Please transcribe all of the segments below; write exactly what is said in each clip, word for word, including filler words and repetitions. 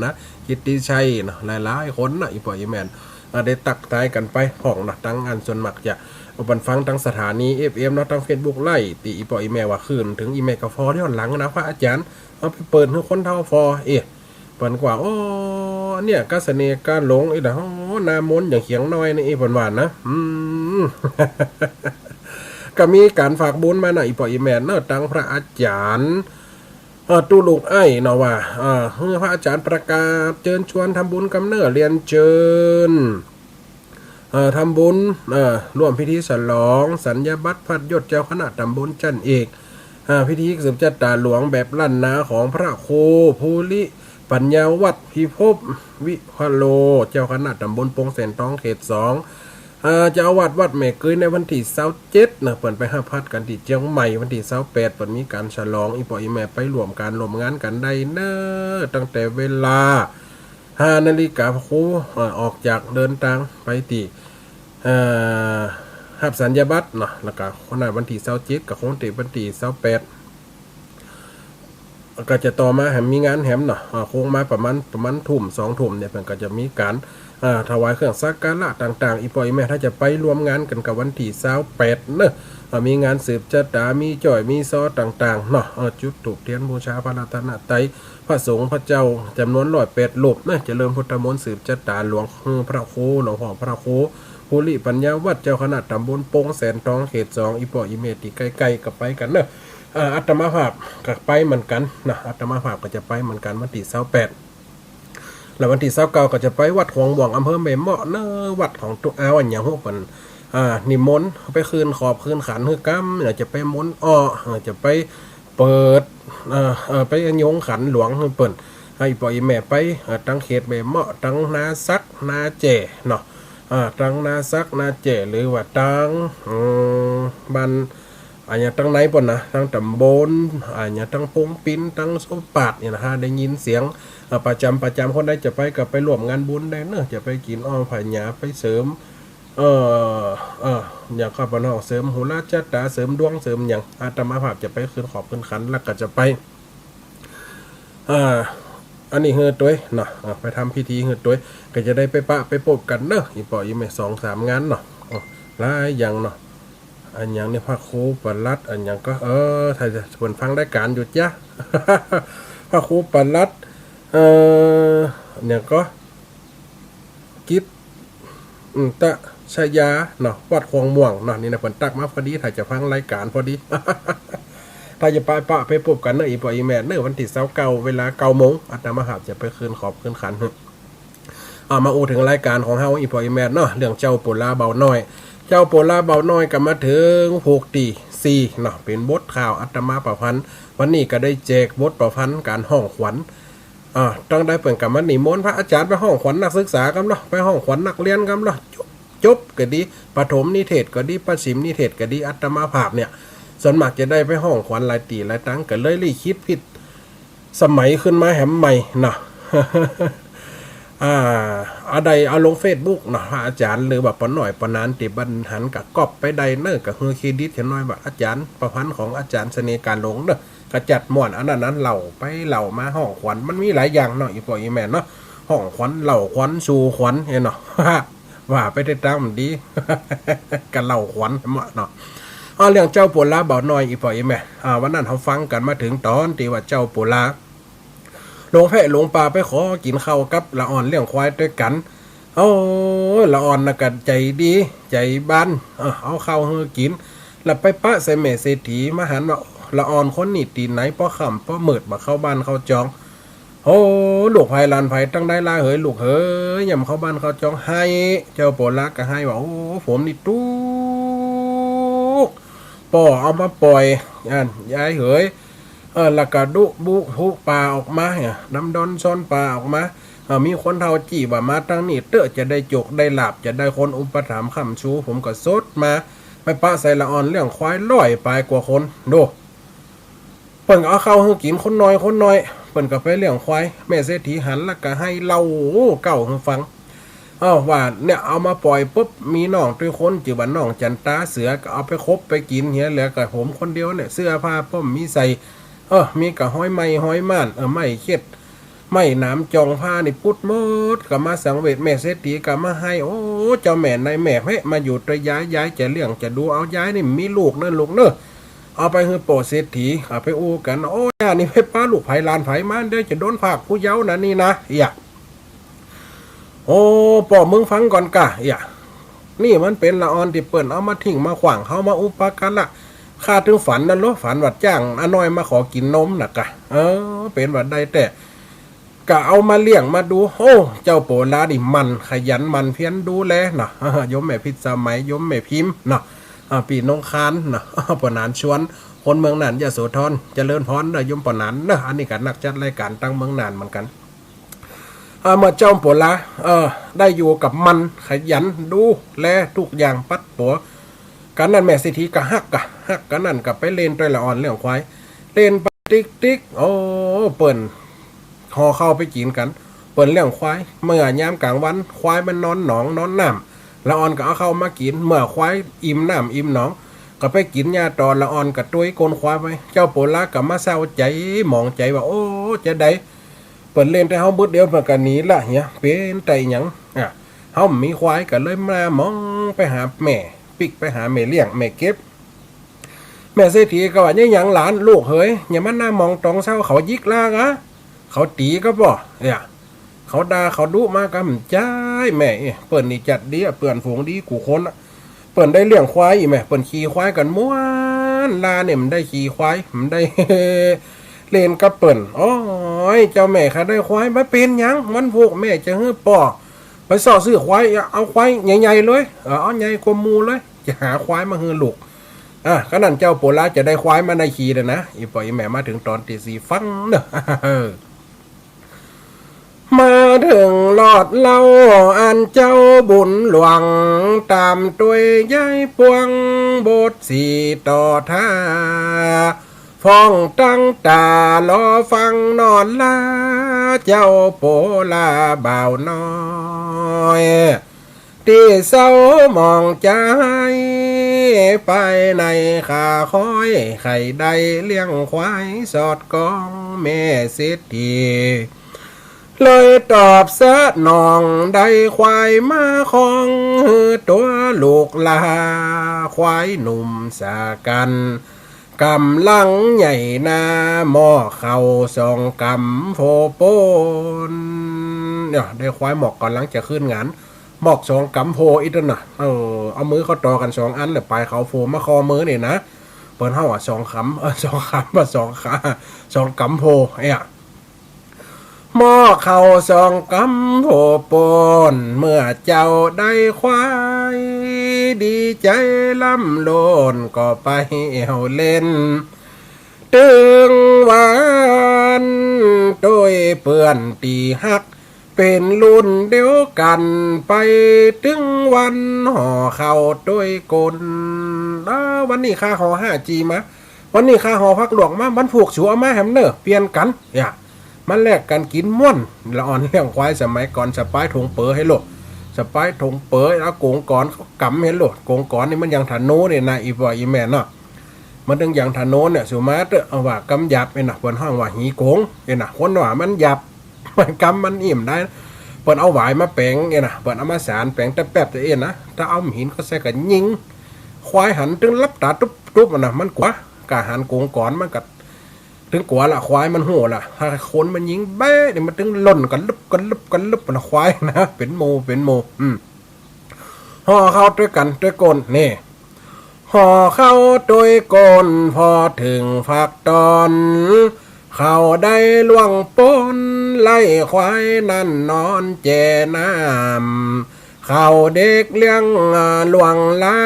นะ กิตติชัยเนาะ หลายๆ คนนะ อี่ป้ออี่แม่ อ่า ได้ตักทายกั๋นไปพ่องนะ ตังอันส่วนมากจะเอาปันฟังตังสถานี เอฟเอ็ม เนาะ ตังเฟซบุ๊กไลฟ์ ตี้อี่ป้ออี่แม่ว่าขึ้นเถิงอี่แม่กับฟอย้อนหลังนะ พระอาจ๋ารย์เอาไปเปิดหื้อคนเฒ่าฟอ เอ๊ะ เปิ้นกว่า โอ้ เนี่ย กาเสน่ห์กาหลง อีหล่า โอ้ หน้ามนต์อย่างเขียงน้อยนี่ เอ๊ะ เปิ้นว่านะ อืม ก็มีก๋านฝากบุญมานะ อี่ป้ออี่แม่เนาะ ตังพระอาจ๋ารย์ เอ่อ ตู้ลูกไอ้เนาะว่า เอ่อ หื้อพระอาจ๋ารย์ประกาศเจิญชวนทำบุญกำเนิด เรียนเจิญ เอ่อ ทำบุญ เอ่อ ร่วมพิธีฉลองสัญญาบัตรพัดยศเจ้าคณะต๋ำบลจั้นเอก อ่า พิธีสืบจะต๋าหลวงแบบล้านนาของพระครูภูริปัญญาวัฒน์ พิภพวิภโล เจ้าคณะต๋ำบลโป่งแสนทองเขตสอง อ่า เจ้าอาวาสวัดแม่เกยในวันตี้ซาวเจ็ดนะ เปิ้นไปฮับพัดกั๋นตี้เจียงใหม่ วันตี้ซาวแปด เปิ้นมีก๋านฉลอง อี่ป้ออี่แม่ไปร่วมก๋านร่วมงานกั๋นได้เน้อ ตั้งแต่เวลา ห้านาฬิกา พระครู เอ่อ ออกจากเดินตางไปตี้ เอ่อ ฮับสัญญาบัตรเนาะ แล้วก็คนนั้นวันตี้ซาวเจ็ด ก็คงเตะวันตี้ซาวแปด ก็จะต่อมาแหมมีงานแหมเนาะ อ่า คงมาประมาณ ประมาณทุ่ม สองทุ่มเนี่ย เปิ้นก็จะมีก๋าน อ่า ถวายเครื่องสักการะต่างๆ อี่ป้ออี่แม่ถ้าจะไปร่วมงานกั๋นกับวันตี้ซาวแปดเนาะ อ่า มีงานสืบจะต๋า มีจ้อย มีซอต่างๆ เนาะ เออ จุดธูปเตียนบูชาพระรัตนตรัย พระสงฆ์พระเจ้าจำนวนร้อยแปดรูปเนาะ เจริญพุทธมนต์สืบจะต๋าหลวง เออ พระครู หลวงพ่อพระครู ภูริปัญญาวัฒน์ เจ้าคณะต๋ำบลโป่งแสนทองเขตสอง อี่ป้ออี่แม่ตี้ใก้ๆ ก็ไปกั๋นเนาะ อ่า อาตมาภาพก็ไปเหมือนกั๋นนะ อาตมาภาพก็จะไปเหมือนกั๋นวันตี้ซาวแปด แล้ววันตี้ซาวเก้าก็จะไปวัดขวงม่วง อำเภอแม่เมาะเนาะ วัดของตุ๊อาอันหยังฮู้ เปิ้น อ่า นิมนต์ไปคืนขอบคืนขันหื้อกำ เออ จะไปมนต์อ้อ เออ จะไปเปิด เออ เออ ไปโยงขันหลวงหื้อเปิ้น อ่า อี่ป้ออี่แม่ไป เออ ตังเขตแม่เมาะ ตังนาสัก นาแจ้เนาะ อ่า ตังนาสัก นาแจ้ หรือว่าตัง อืม บ้าน อะหยังตังในปู้นนะ ตังต๋ำบล อะหยังตังพงปิน ตังสมปาดเนี่ยนะฮะ ได้ยินเสียง อ่า ประจ๋ำประจ๋ำ คนใดจะไปก็ไปร่วมงานบุญได้เนาะ จะไปกิ๋นอ้อมผาหญ้า ไปเสริม เอ่อ เอ่อ อย่างก็ปะเนาะ เสริมหูราชะต๋า เสริมดวง เสริมหยัง อาตมาภาพจะไปคืนขอบคืนขัน แล้วก็จะไป อ่า อันนี้หื้อตวยเนาะ อ่า ไปทำพิธีหื้อตวย ก็จะได้ไปปะไปปบกั๋นเนาะ อี่ป้ออี่แม่ สองสามงานเนาะ อ่า หลายอย่างเนาะ อะหยังนี่ พระครูปลัด อะหยังก็ เออ ถ้าจะเปิ้นฟังรายก๋านอยู่จ้ะ พระครูปลัด เอ่อ อะหยังก็ กิตตชยาเนาะ วัดขวงม่วงเนาะ นี่นะ เปิ้นตั๊กมาพอดี ถ้าจะฟังรายก๋านพอดี ถ้าจะไปปะไปปบกั๋นเนาะ อี่ป้ออี่แม่เนาะ วันตี้ซาวเก้า เวลาเก้าโมง อาตมาภาพจะไปคืนขอบคืนขันหื้อ เอามาอู้เถิงรายก๋านของเฮา อี่ป้ออี่แม่เนาะ เรื่องเจ้าโปลาบ่าวน้อย เจ้าโปลาบ่าวน้อยก็มาเถิงผูกตี้สี่เนาะ เป๋นบทข่าวอาตมาประพันธ์ วันนี้ก็ได้แจกบทประพันธ์ก๋านฮ้องขวัญ อ่า ตังใดเปิ้นก็มานิมนต์พระอาจ๋ารย์ไปฮ้องขวัญนักศึกษากำเนาะ ไปฮ้องขวัญนักเฮียนกำเนาะ จบ จบก็ดี ประถมนิเทศก็ดี ประถมนิเทศก็ดี อาตมาภาพเนี่ย ส่วนมากจะได้ไปฮ้องขวัญหลายตี้หลายตัง ก็เลยลิขิตผิดสมัยขึ้นมาแหมใหม่เนาะ อ่า อันใดเอาลงเฟซบุ๊กเนาะ พระอาจ๋ารย์ หรือว่าป้อน้อยป้อนานตี้บ่หันก็ก๊อปไปได้เนาะ ก็หื้อเครดิตเหียน้อยว่าอาจ๋ารย์ประพันธ์ของอาจ๋ารย์เสน่ห์กาหลงเนาะ ก็จัดม่วน อันนั้นนั้นเล่าไปเล่ามา ฮ้องขวัญมันมีหลายอย่างเนาะ อี่ป้ออี่แม่เนาะ ฮ้องขวัญ เล่าขวัญ สู่ขวัญ เห็นเนาะ ว่าไปได้ต๋ามดี ก็เล่าขวัญหมดเนาะ เอาเรื่องเจ้าโปลาบ่าวน้อย อี่ป้ออี่แม่ อ่า วันนั้นเฮาฟังกั๋นมาเถิงต๋อนตี้ว่าเจ้าโปลา หลงแพะหลงป่าไปขอกิ๋นข้าวกับละอ่อนเลี้ยงควายตวยกั๋น โอ้ย ละอ่อนน่ะก็ใจ๋ดี ใจ๋บาน เออ เอาข้าวหื้อกิ๋น แล้วไปปะใส่แม่เศรษฐี มาหันว่า ละอ่อนคนนี้ตี้ไหน ป้อค่ำป้อมืดบ่เข้าบ้านเข้าจอง โอ้ ลูกใผหลานใผตังใดลาเหย ลูกเหย ย่ำเข้าบ้านเข้าจอง ไห้ เจ้าโปลาก็ไห้ว่า โอ้ ผมนี่ตุ๊ก ป้อเอามาป่อย อัน ยายเหย เออ แล้วก็ดุบุพุป่าออกมาเนี่ย ดำด้อนซ่อนป่าออกมา เออ มีคนเฒ่าจี้ว่ามาตังนี้เต๊อะ จะได้โจคได้ลาภ จะได้คนอุปถัมภ์ค้ำชู ผมก็สดมา ไปปะใส่ละอ่อนเลี้ยงควายร้อยปายกว่าคน ดู เปิ้นก็เอาข้าวหื้อกิ๋นคนน้อยคนน้อย เปิ้นก็ไปเลี้ยงควาย แม่เศรษฐีหันแล้วก็ไห้เล่าเก้าหื้อฟัง เอ้า ว่าเนี่ย เอามาป่อยปุ๊บ มีน้องตวยคน จื้อว่าน้องจั๋นตาเสือ ก็เอาไปคบไปกิ๋นเหีย เหลือก็ผมคนเดียวเนี่ย เสื้อผ้าป้อมมีใส่ เออ มีก็ฮ้อยไหม้ฮ้อยม่าน เออ ไหม้เช็ด ไม้หนามจ๋องผ้านี่ปุดหมด ก็มาสังเวช แม่เศรษฐีก็มาไห้ โอ้ เจ้าแม่นายแม่ เฮ้ย มาอยู่ตวยยาย ยายจะเลี้ยงจะดูเอา ยายนี่มีลูกเน่อลูกเน่อ เอาไปหื้อป้อเศรษฐี เอาไปอู้กั๋น โอ้ ย่านี่ไปปาลูกใผหลานใผมา เดี๋ยวจะโดนพรากผู้เยาว์นะนี่นะ เอี้ย โอ้ ป้อมึงฟังก่อนก่ะ เอี้ย นี่มันเป๋นละอ่อนตี้เปิ้นเอามาทิ้งมาขว้าง เฮามาอุปการะ ข้าตึงฝันนะโล ฝันว่าจ้างอาน้อยมาขอกิ๋นนมน่ะก่ะ เออ เป๋นว่าได้แต๊ ก็เอามาเลี้ยงมาดู โอ้ เจ้าโปลานี่หมั่นขยันหมั่นเพียรดูแลเนาะ โยมแม่พิสมัย โยมแม่พิมเนาะ อ่า ปี้นงคานเนาะ ป้อหนานชวน คนเมืองน่านยโสธร เจริญพรเน่อโยมป้อหนานเนาะ อันนี้ก็นักจัดรายก๋านตังเมืองน่านเหมือนกั๋น อ่า เมื่อเจ้าโปลา เออ ได้อยู่กับมัน ขยันดูแลกู้อย่างปัดปั๋ว กั๋นนั้นแม่เศรษฐีก็ฮักก่ะ ฮักกั๋นนั้นก็ไปเล่นตวยละอ่อนเลี้ยงควาย เล่นไปติ๊กติ๊ก โอ้ เปิ้นห่อข้าวไปกิ๋นกั๋น เปิ้นเลี้ยงควาย เมื่อยามก๋างวัน ควายมันนอนหนองนอนน้ำ ละอ่อนก็เอาข้าวมากิ๋น เมื่อควายอิ่มน้ำอิ่มหนอง ก็ไปกิ๋นหญ้าต่อ ละอ่อนก็ตวยก้นควายไป เจ้าโปลาก็มาเศร้าใจ๋หมองใจ๋ว่า โอ้ จาใด เปิ้นเล่นแต่เฮาบึดเดียวเปิ้นก็หนีละเหีย เป๋นไตหยัง อ่ะ เฮาบ่มีควายก็เลยมาหมองไปหาแม่ปิ๊ก ไปหาแม่เลี้ยงแม่เก็บ แม่เศรษฐีก็ว่า เยียะหยังหลานลูกเหย อย่ามาหน้าหมองตองเศร้า เขาหยิกลาก๋า เขาตี๋ก็ป้อ เอี้ย เขาด่าเขาดุมาก็บ่ใจ้แม่ เอ๊ะ เปิ้นนี่จัดดีอะ เปื้อนฝูงดีกู้คนอะ เปิ้นได้เลี้ยงควายอี้แม่ เปิ้นขี่ควายกั๋นม่วน ลาเนี่ยบ่ได้ขี่ควาย บ่ได้เล่นกับเปิ้น โอ้ย เจ้าแม่ข้าได้ควาย บ่เป๋นหยัง วันพูกแม่จะหื้อป้อไปเซาะซื้อควาย เอาควายใหญ่ๆ เลย เออ เอาใหญ่กว่าหมู่เลย จะหาควายมาหื้อลูก อ่ะ ก็นั้นเจ้าโปลาจะได้ควายมาได้ขี่แล้วนะ อี่ป้ออี่แม่มาเถิงต๋อนตี้สี่ฟังเนาะ มาเถิงลอดเล่าอันเจ้าบุญหลวง ต๋ามตวยยายปวง บทสี่ต่อท้า ฟ้องตั้งต๋ารอฟังนอนลา เจ้าโปลาบ่าวน้อย ตี้เศร้าหมองใจ๋ ไปในข้าคอย ใค่ได้เลี้ยงควายสอดก้อง แม่เศรษฐี เลยตอบสนอง ได้ควายมาครอง หื้อตั๋วลูกหล้า ควายหนุ่มสากั๋น ก๋ำลังใหญ่นา หมอกเข้าสองก๋ำโพปูน เนี่ย ได้ควายหมอกก๋ำลังจะขึ้นงาน หมอกสองก๋ำโพอี้ตันน่ะ เออ เอามือเข้าต่อกั๋นสองอัน แล้วป๋ายเข้าโพมาคอมือนี่นะ เปิ้นเฮาอะ สองก๋ำ เออ สองก๋ำ บ่าสองขา สองก๋ำโพ เอี้ย หมอกเข้าสองก๋ำโพปูน เมื่อเจ้าได้ควาย ดีใจ๋ล้ำล้นก็ไปแอ่วเล่น ตึงวันตวยเปื้อนตี้ฮัก เป๋นรุ่นเดียวกั๋น ไปตึงวันห่อข้าวตวยก้น อ้า วันนี้ข้าห่อห้าจีมา วันนี้ข้าห่อผักลวกมา วันพูกสูเอามาแหมเน่อ เปลี่ยนกั๋น เอี้ย มาแลกกั๋นกิ๋นม่วน ละอ่อนเลี้ยงควายสมัยก่อน สะปายถงเป๋อเหียโล สะปายถงเป๋อ เอาก๋งก๋อนเขาก๋ำเหียโล ก๋งก๋อนนี่มันอย่างธนูนี่นะ อี่ป้ออี่แม่เนาะ มันตึงอย่างธนูเนี่ย สูมาเต๊อะ เอาว่ากำหยาบเอ้ยนะ เปิ้นฮ้องว่าหี๋ก๋งเอ้ยนะ คนว่ามันหยาบ มันกำมันอี้บ่ได้ เปิ้นเอาหวายมาแป๋งเอ้ยนะ เปิ้นเอามาสานแป๋งแต๊แป๊บเต๊อะเอ้ยนะ ถ้าเอาหินเข้าใส่ก็ยิง ควายหันตึงหลับต๋าตุ๊บๆ อะนะ มันกั๋ว ก้าหันก๋งก๋อนมันก็ ตึงกั๋วละ ควายมันฮู้ละ ถ้าคนมันยิงแบะนี่ มันตึงล่นกะลึบกะลึบกะลึบนะ ควายนะ เป๋นหมู่เป๋นหมู่ อืม ห่อข้าวตวยกั๋นตวยก้น นี่ ห่อข้าวตวยก้น พอเถิงฟากต๋อน เขาได้ล่วงป๊น ไล่ควายนั้นนอนแจ่น้ำ เขาเด็กเลี้ยงหลวงหลา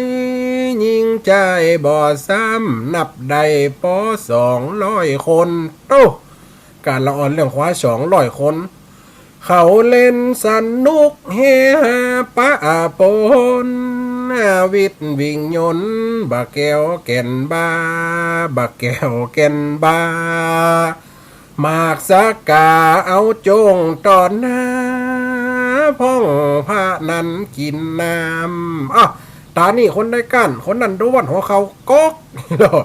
ย ญิงจายบ่ซ้ำ นับได้ปอสองร้อยคน โต้ ก๋านละอ่อนเลี้ยงควายสองร้อยคน เขาเล่นสนุกเฮฮาปะปน วิทย์วิ่งยนต์ บ่าแก้วแก่นบ่า บ่าแก้วแก่นบ่า หมากสักกาเอาโจ้งต่อหน้า พ่องพระนั้นกิ๋นน้ำ อ้าว ต๋านี่คนได้ก้าน คนนั้นด้วน หัวเข่าก๊อก เนาะ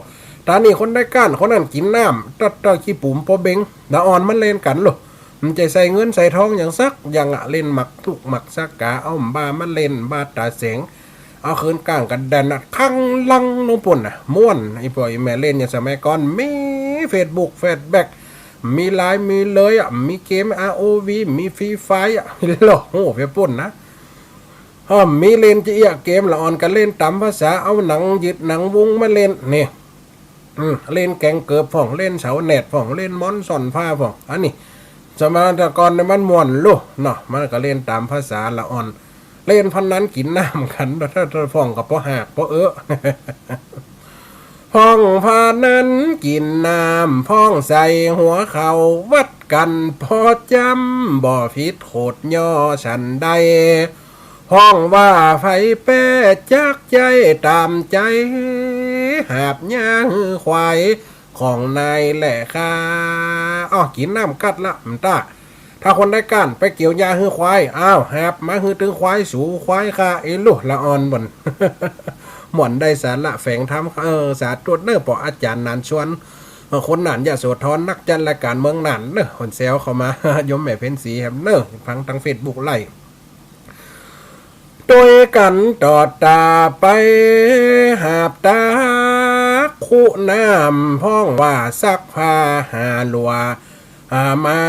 ต๋อนนี้คนใดก้านคนนั้นกิ๋นน้ำ ตั๊ดเต้าขี้ปุ๋มปอเบ็ง ละอ่อนมันเล่นกั๋นลูก มันจะใส่เงินใส่ทองอย่างสักอย่างอะ เล่นหมากตุ๊กหมากสาก๋า เอาบ่ามาเล่นบ่าต๋าแสง เอาเคินก้างกั๋นแดนนะ ข้างหลังโน้นปู๊นนะ ม่วน ไอ้ป้อไอ้แม่เล่นอย่างสมัยก่อน มีเฟซบุ๊ก เฟซแบค มีไลน์ มีเลยอะ มีเกม อาร์ โอ วี มีฟรีไฟร์ อะ โอ้โห ไปปู๊นนะ อ้อ มีเล่นจะเอี้ยเกม ละอ่อนก็เล่นต๋ามภาษา เอาหนังหยิดหนังวงมาเล่น นี่ อืม เล่นแก๋งเกิบพ่อง เล่นเสาแหนดพ่อง เล่นม้อนซ่อนผ้าพ่อง อันนี้ สมัยแต่ก่อนเนี่ยมันม่วนลูกเนาะ มันก็เล่นต๋ามภาษา ละอ่อน เล่นพนันกิ๋นน้ำกั๋น ถ้า ถ้าพ่องก็ปอหากปอเออ พ่องพนันกิ๋นน้ำ พ่องใส่หัวเข่าวัดกั๋น ปอจ๋ำบ่ผิดโขดย่อสันใด พ่องว่าใผแป๊จักใจ๊ต๋ามใจ๋ หาบหญ้าหื้อควายของนายแหละค่ะ อ้อ กิ๋นน้ำกั๊ดละ อืม ต้า ถ้าคนใดก้านไปเกี่ยวหญ้าหื้อควาย อ้าว หาบมาหื้อตึงควายสู ควายข้า ไอ้ลูก ละอ่อนบ่น ม่วนได้สาระแฝงธรรม เออ สาธุเน่อ ป้ออาจ๋ารย์หนานชวน เออ คนน่านยโสธร นักจัดรายก๋านเมืองน่านเน่อ คนแซวเข้ามา โยมแม่เพ็ญศรีแหมเน่อ ฟังตางเฟซบุ๊กไลฟ์ ตวยกั๋นต่อต๋าไปหาบตักคุน้ำ พ่องว่าซักผ้าหาหลัว อ่า มา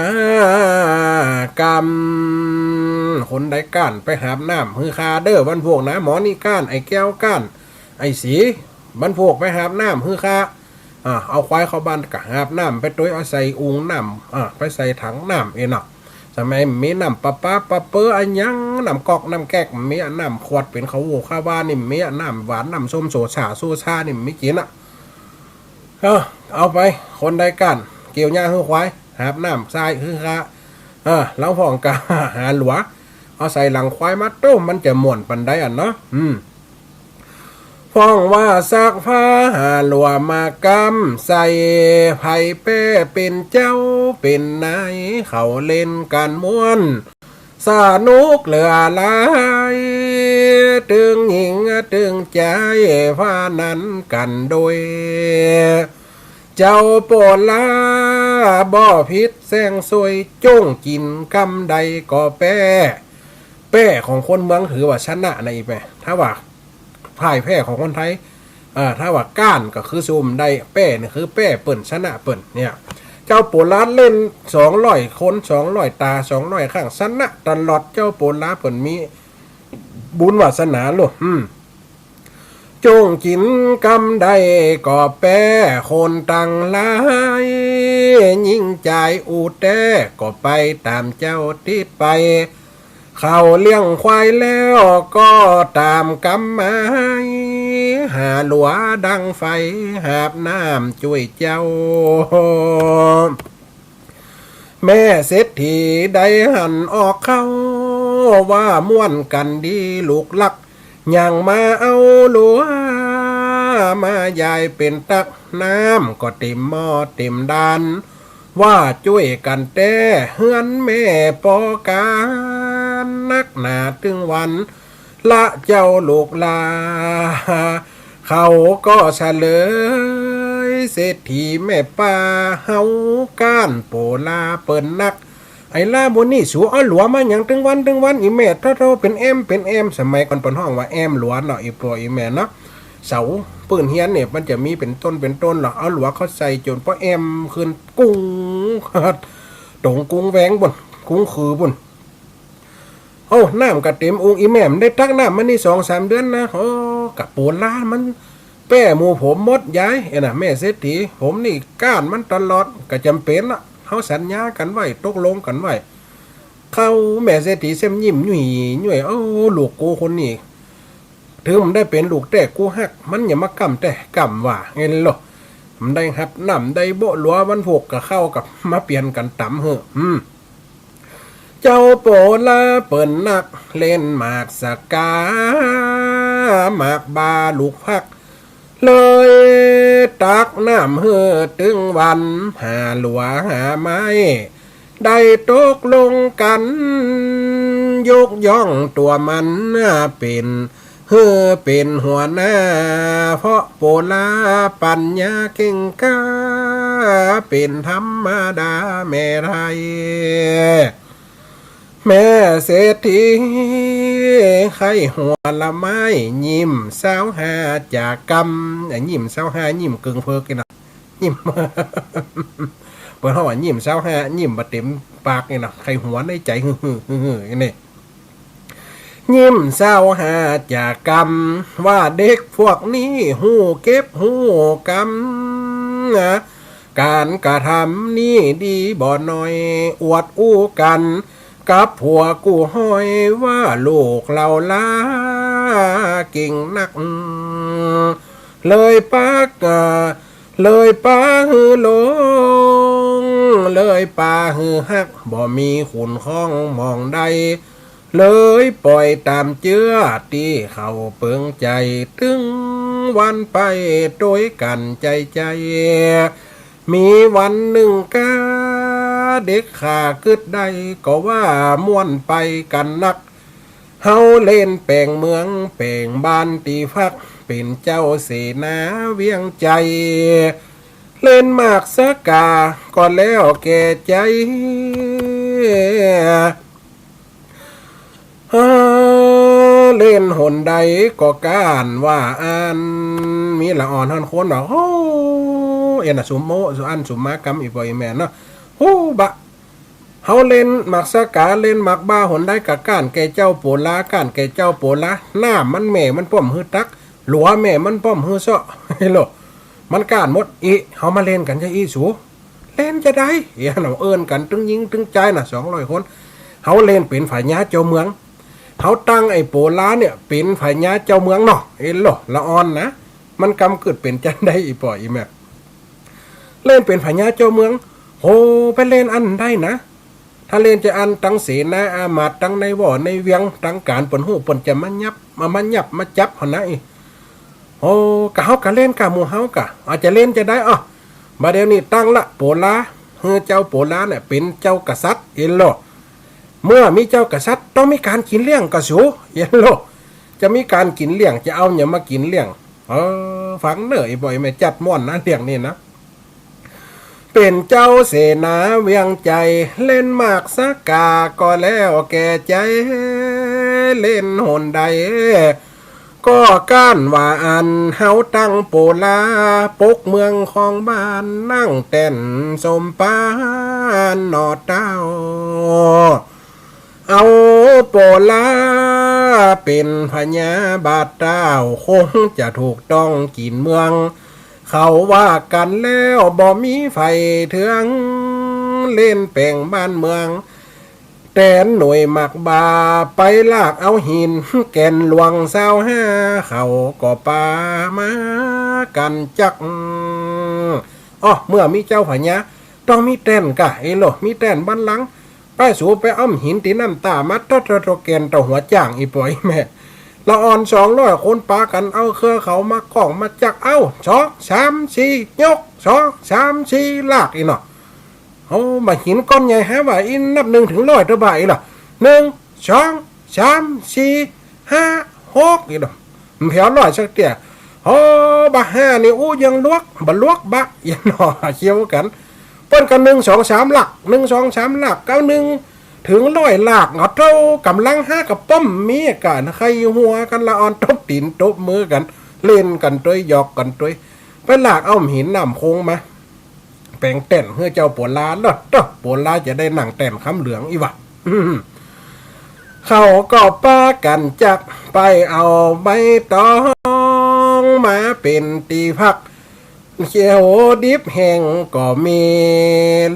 กำ คนใดก้านไปหาบน้ำหื้อข้าเด้อ วันพูกนะ หมอนี่ก้าน ไอ้แก้วก้าน ไอ้ศรี วันพูกไปหาบน้ำหื้อข้า อ่า เอาควายเข้าบ้านก็หาบน้ำไปตวย เอาใส่อุงน้ำ อ่า ไปใส่ถังน้ำเอ็นเนาะ สมัยมีน้ำประปาประเปออะหยัง น้ำก๊อกน้ำแก๊ก มีน้ำขวดเป๋นขาวโหว่ขาวานี่ มีน้ำหวานน้ำส้มโซซ่าโซซ่านี่ มีกิ๋นอะ เออ เอาไป คนใดก้าน เกี่ยวหญ้าหื้อควาย หาบน้ำใส่หื้อข้า เออ แล้วพ่องก็หาหลัว เอาใส่หลังควายมา โต้ มันจะม่วนปานใดอะเนาะ อืม พ่องว่าซักผ้าหาหลัวมากำใส่ ใผแป๊เป๋นเจ้าเป๋นนาย เขาเล่นกั๋นม่วน สนุกเหลือหลาย ตึงหญิงตึงจาย พนันกั๋นโดย เจ้าโปลาบ่ผิดแสงสวย จ้วงกิ๋นกำใดก็แป๊ แป๊ของคนเมืองถือว่าชนะนะ อีแป๊ ถ้าว่าพ่ายแพ้ของคนไทย เอ่อ ถ้าว่าก้านก็คือสู้บ่ได้ แป๊นี่คือแป๊เปิ้น ชนะเปิ้น เนี่ย เจ้าโปลาเล่นสองร้อยคน สองร้อยต๋า สองร้อยครั้ง ชนะตลอด เจ้าโปลาเปิ้นมีบุญวาสนาลูก อืม จ้วงกิ๋นกำใดก็แป๊ คนตังหลาย หญิงจายอู้แต๊ก็ไปต๋ามเจ้าติดไป เขาเลี้ยงควายแล้วก็ต๋ามกำหมาย หาหลัวดังไฟหาบน้ำจ้วยเจ้า แม่เศรษฐีได้หันออกเข้า ว่าม่วนกั๋นดีลูกหลัก ยังมาเอาหลัว มายายเป๋นตัก น้ำก็เต๋มหม้อเต๋มดาน ว่าจ้วยกั๋นแต๊ เฮือนแม่ปอก๋าน นักหนาตึงวัน ละเจ้าลูกหลา เขาก็เสลย เศรษฐีแม่ป้าเฮา ก้านโปลาเปิ้นนัก ไอ้ลาหมู่นี่สูเอาหลัวมาหยังตึงวันตึงวัน อีแม่เฒ่าๆ เป๋นแอ้มเป๋นแอ้ม สมัยก่อนเปิ้นฮ้องว่าแอ้มหลัวเนาะ อีป้ออีแม่เนาะ เสาปื๊นเฮียนเนี่ยมันจะมีเป๋นต้นเป๋นต้นเนาะ เอาหลัวเข้าใส่จ๋นปอแอ้มขึ้นกุ้ง ต๋งกุ้งแวงปู๊น กุ้งคือปู๊น โอ้ น้ำก็เต๋มอุง อีแม่บ่ได้ตักน้ำมานี่สองสามเดือนนะ โอ้ กะโปลามันแป๊หมู่ผมหมดยาย เอ้ยนะ แม่เศรษฐี ผมนี่ก้านมันตลอด ก็จ๋ำเป๋นละ เฮาสัญญากั๋นไว้ ตกลงกั๋นไว้ เขาแม่เศรษฐีเส้มยิ้มยุ่ยยุ่ย โอ้ ลูกกูคนนี้ ถึงบ่ได้เป๋นลูกแต๊กูฮัก มันอย่ามากำแต๊กำว่า เห็นโล บ่ได้หับน้ำได้โบะหลัว วันพูกก็เข้ากับมาเปลี่ยนกั๋นต๋ำหื้อ อืม เจ้าโปลาเปิ้นนักเล่นหมากสะกา หมากบาลูกผัก เลยตักน้ำหื้อตึงวัน หาหลัวหาไม้ ได้ตกลงกั๋น ยกย่องตั๋วมันเป๋น หื้อเป๋นหัวหน้า เพราะโปลาปัญญาเก่งกล้า เป๋นธรรมดาแม่ไทย แม่เศรษฐี ใค่หัวละไม้ ยิ้มซาวห้าจากำ อ่ะ ยิ้มซาวห้า ยิ้มเกิ่งเผิกนี่นะ ยิ้ม เปิ้นฮ้องว่ายิ้มซาวห้า ยิ้มบ่เต็มปากนี่นะ ใค่หัวในใจ๋ ฮือๆๆๆ นี่ ยิ้มซาวห้าจากำ ว่าเด็กพวกนี้ฮู้เก็บฮู้กำนะ ก๋านกระทำนี้ดีบ่น้อย อวดอู้กั๋นกับผัวกู้ฮ้อย ว่าลูกเล่าหล้าเก่งนัก เลยปา เลยปาหื้อหลง เลยปาหื้อฮัก บ่มีขุนข้องหม่องใด เลยป่อยต๋ามเจื้อตี้เขาเปิงใจ๋ ตึงวันไปตวยกั๋นใจ๋ๆ มีวันนึ่งก้า เด็กข้ากึ๊ดได้ ก็ว่าม่วนไปกั๋นนัก เฮาเล่นแป๋งเมืองแป๋งบ้านตี้พัก เป๋นเจ้าเสนาเวียงใจ๋ เล่นหมากสะก๋าก็แล้วแก่ใจ๋ เออ เล่นหนใดก็ก้านว่าอั้น มีละอ่อนหั้นคนว่า โอ้ เอ็นน่ะ สุมโม สุอั้นสุมมากำ อี่ป้ออี่แม่เนาะ ฮู้บะ เฮาเล่นหมากสะก๋า เล่นหมากบ้า หนใดก็ก้านแก่เจ้าโปลา ก้านแก่เจ้าโปลา น้ำมันแม่มันป้อมหื้อตัก หลัวแม่มันป้อมหื้อเซาะ เฮโล มันก้านหมด อิ เฮามาเล่นกั๋นจาอิสู เล่นจาใด เอี้ย เนาะ เอิ้นกั๋นตึงญิงตึงจายน่ะ สองร้อยคน เฮาเล่นเป๋นพญาเจ้าเมือง เฮาตั้งไอ้โปลาเนี่ยเป๋นพญาเจ้าเมืองเนาะ เฮโล ละอ่อนนะ มันกำกึ๊ดเป๋นจาใด อี่ป้ออี่แม่ เล่นเป๋นพญาเจ้าเมือง โห ไปเล่นอั้นได้นะ ถ้าเล่นจาอั้น ตังเสนาอามาตย์ ตังนายหว้อในเวียง ตังก๋านเปิ้นฮู้ เปิ้นจะมายับ มา มายับ มาจับหั้นนะอิ โอ้ กะเฮากะเล่นกะหมู่เฮากะ อาจจะเล่นจาใดอ้อ บ่าเดี่ยวนี้ตั้งละโปลา หื้อเจ้าโปลาเนี่ยเป๋นเจ้ากษัตริย์ เฮโล เมื่อมีเจ้ากษัตริย์ต้องมีก๋านกิ๋นเลี้ยงก่อสู เฮโล จะมีก๋านกิ๋นเลี้ยง จะเอาหยังมากิ๋นเลี้ยง เออ ฟังเน่อ อี่ป้ออี่แม่ จัดม่วนนะ เรื่องนี้นะ เป๋นเจ้าเสนาเวียงใจ๋ เล่นหมากสะก๋าก็แล้วแก่ใจ๋ เล่นหนใดก็ก้านว่าอั้น เฮาตั้งโปลา ปกเมืองคองบ้าน นั่งแต้นสมปานหน่อเต้า เอาโปลาเป๋นพญาบาดเต้า คงจะถูกต้องกิ๋นเมือง เขาว่ากั๋นแล้วบ่มีใผเถือง เล่นแป๋งบ้านเมือง แต๋นหน่วยหมากบ้า ไปลากเอาหินแก่นหลวงซาวห้า เขาก็ปามากั๋นจัก อ้อ เมื่อมีเจ้าพญา ต้องมีแต้นก่ะ เฮโล มีแต้นบันลังก์ ไปสูไปอ้อมหินตี้น้ำต้ามา โต๊ะโต๊ะโต๊ะ แก่นเต้าหัวจ้าง อี่ป้ออี่แม่ ละอ่อนสองร้อยคนปากั๋นเอาเครือเขามาก้องมาจัก เอ้า สอง สาม สี่ ยก สอง สาม สี่ ลาก อี้เนาะ เอามาหินก้อนใหญ่หาว่าอี้นับหนึ่งเถิงร้อยเตื้อบ่าอี้ล่ะ หนึ่ง สอง สาม สี่ ห้า หก อี้เนาะ มันแผวร้อยสักเตื้อ โอ้ บ่าห้านี่อู้ยังลวก บ่ลวกบ่า อี้เนาะ เคี้ยวกั๋น เปิ้นก็หนึ่ง สอง สาม ลาก หนึ่ง สอง สาม ลาก เก้า หนึ่ง เถิงร้อยลาก เอาเต้ากำลังหากระป๋อมมีก๋าน ใค่หัวกั๋นละอ่อน ตบตี๋นตบมือกั๋น เล่นกั๋นตวย หยอกกั๋นตวย ไปลากเอาหินน้ำโขงมา แป๋งแต้นหื้อเจ้าโปลา เนาะ เต้าโปลาจะได้นั่งแต้นคำเหลืองอี้หว่า เขาก็ปากั๋นจัก ไปเอาใบตองมาเป๋นตี้พัก เขียวดิบแห้งก็มี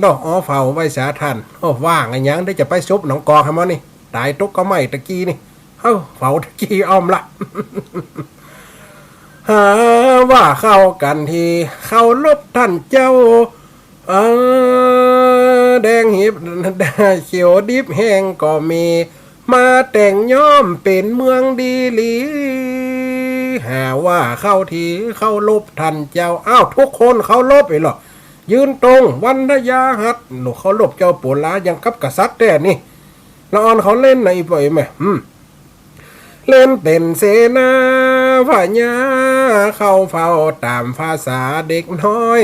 ลอกอ้อเฝ้าไว้สาท่าน โอ้ ว่าอะหยัง ได้จะไปศพหนองกอกหาหมอนี่ ต๋ายตกเก๊าไหม้ตะกี้นี่ เอ้า เฝ้าตะกี้อ้อมละ หาว่าเข้ากั๋นที เคารพท่านเจ้า เออ แดงหีบ เขียวดิบแห้งก็มี มาแต่งย้อมเป๋นเมืองดีหลี หาว่าเข้าที เคารพท่านเจ้า อ้าว ทุกคนเคารพอี้เหรอ ยืนตรง วันทยาหัตถ์ หนูเคารพเจ้าโปลาอย่างกับกษัตริย์แต๊นี่ ละอ่อนเขาเล่นนะ อี่ป้ออี่แม่ อืม เล่นเต้นเสนา พญาเข้าเฝ้าต๋ามภาษาเด็กน้อย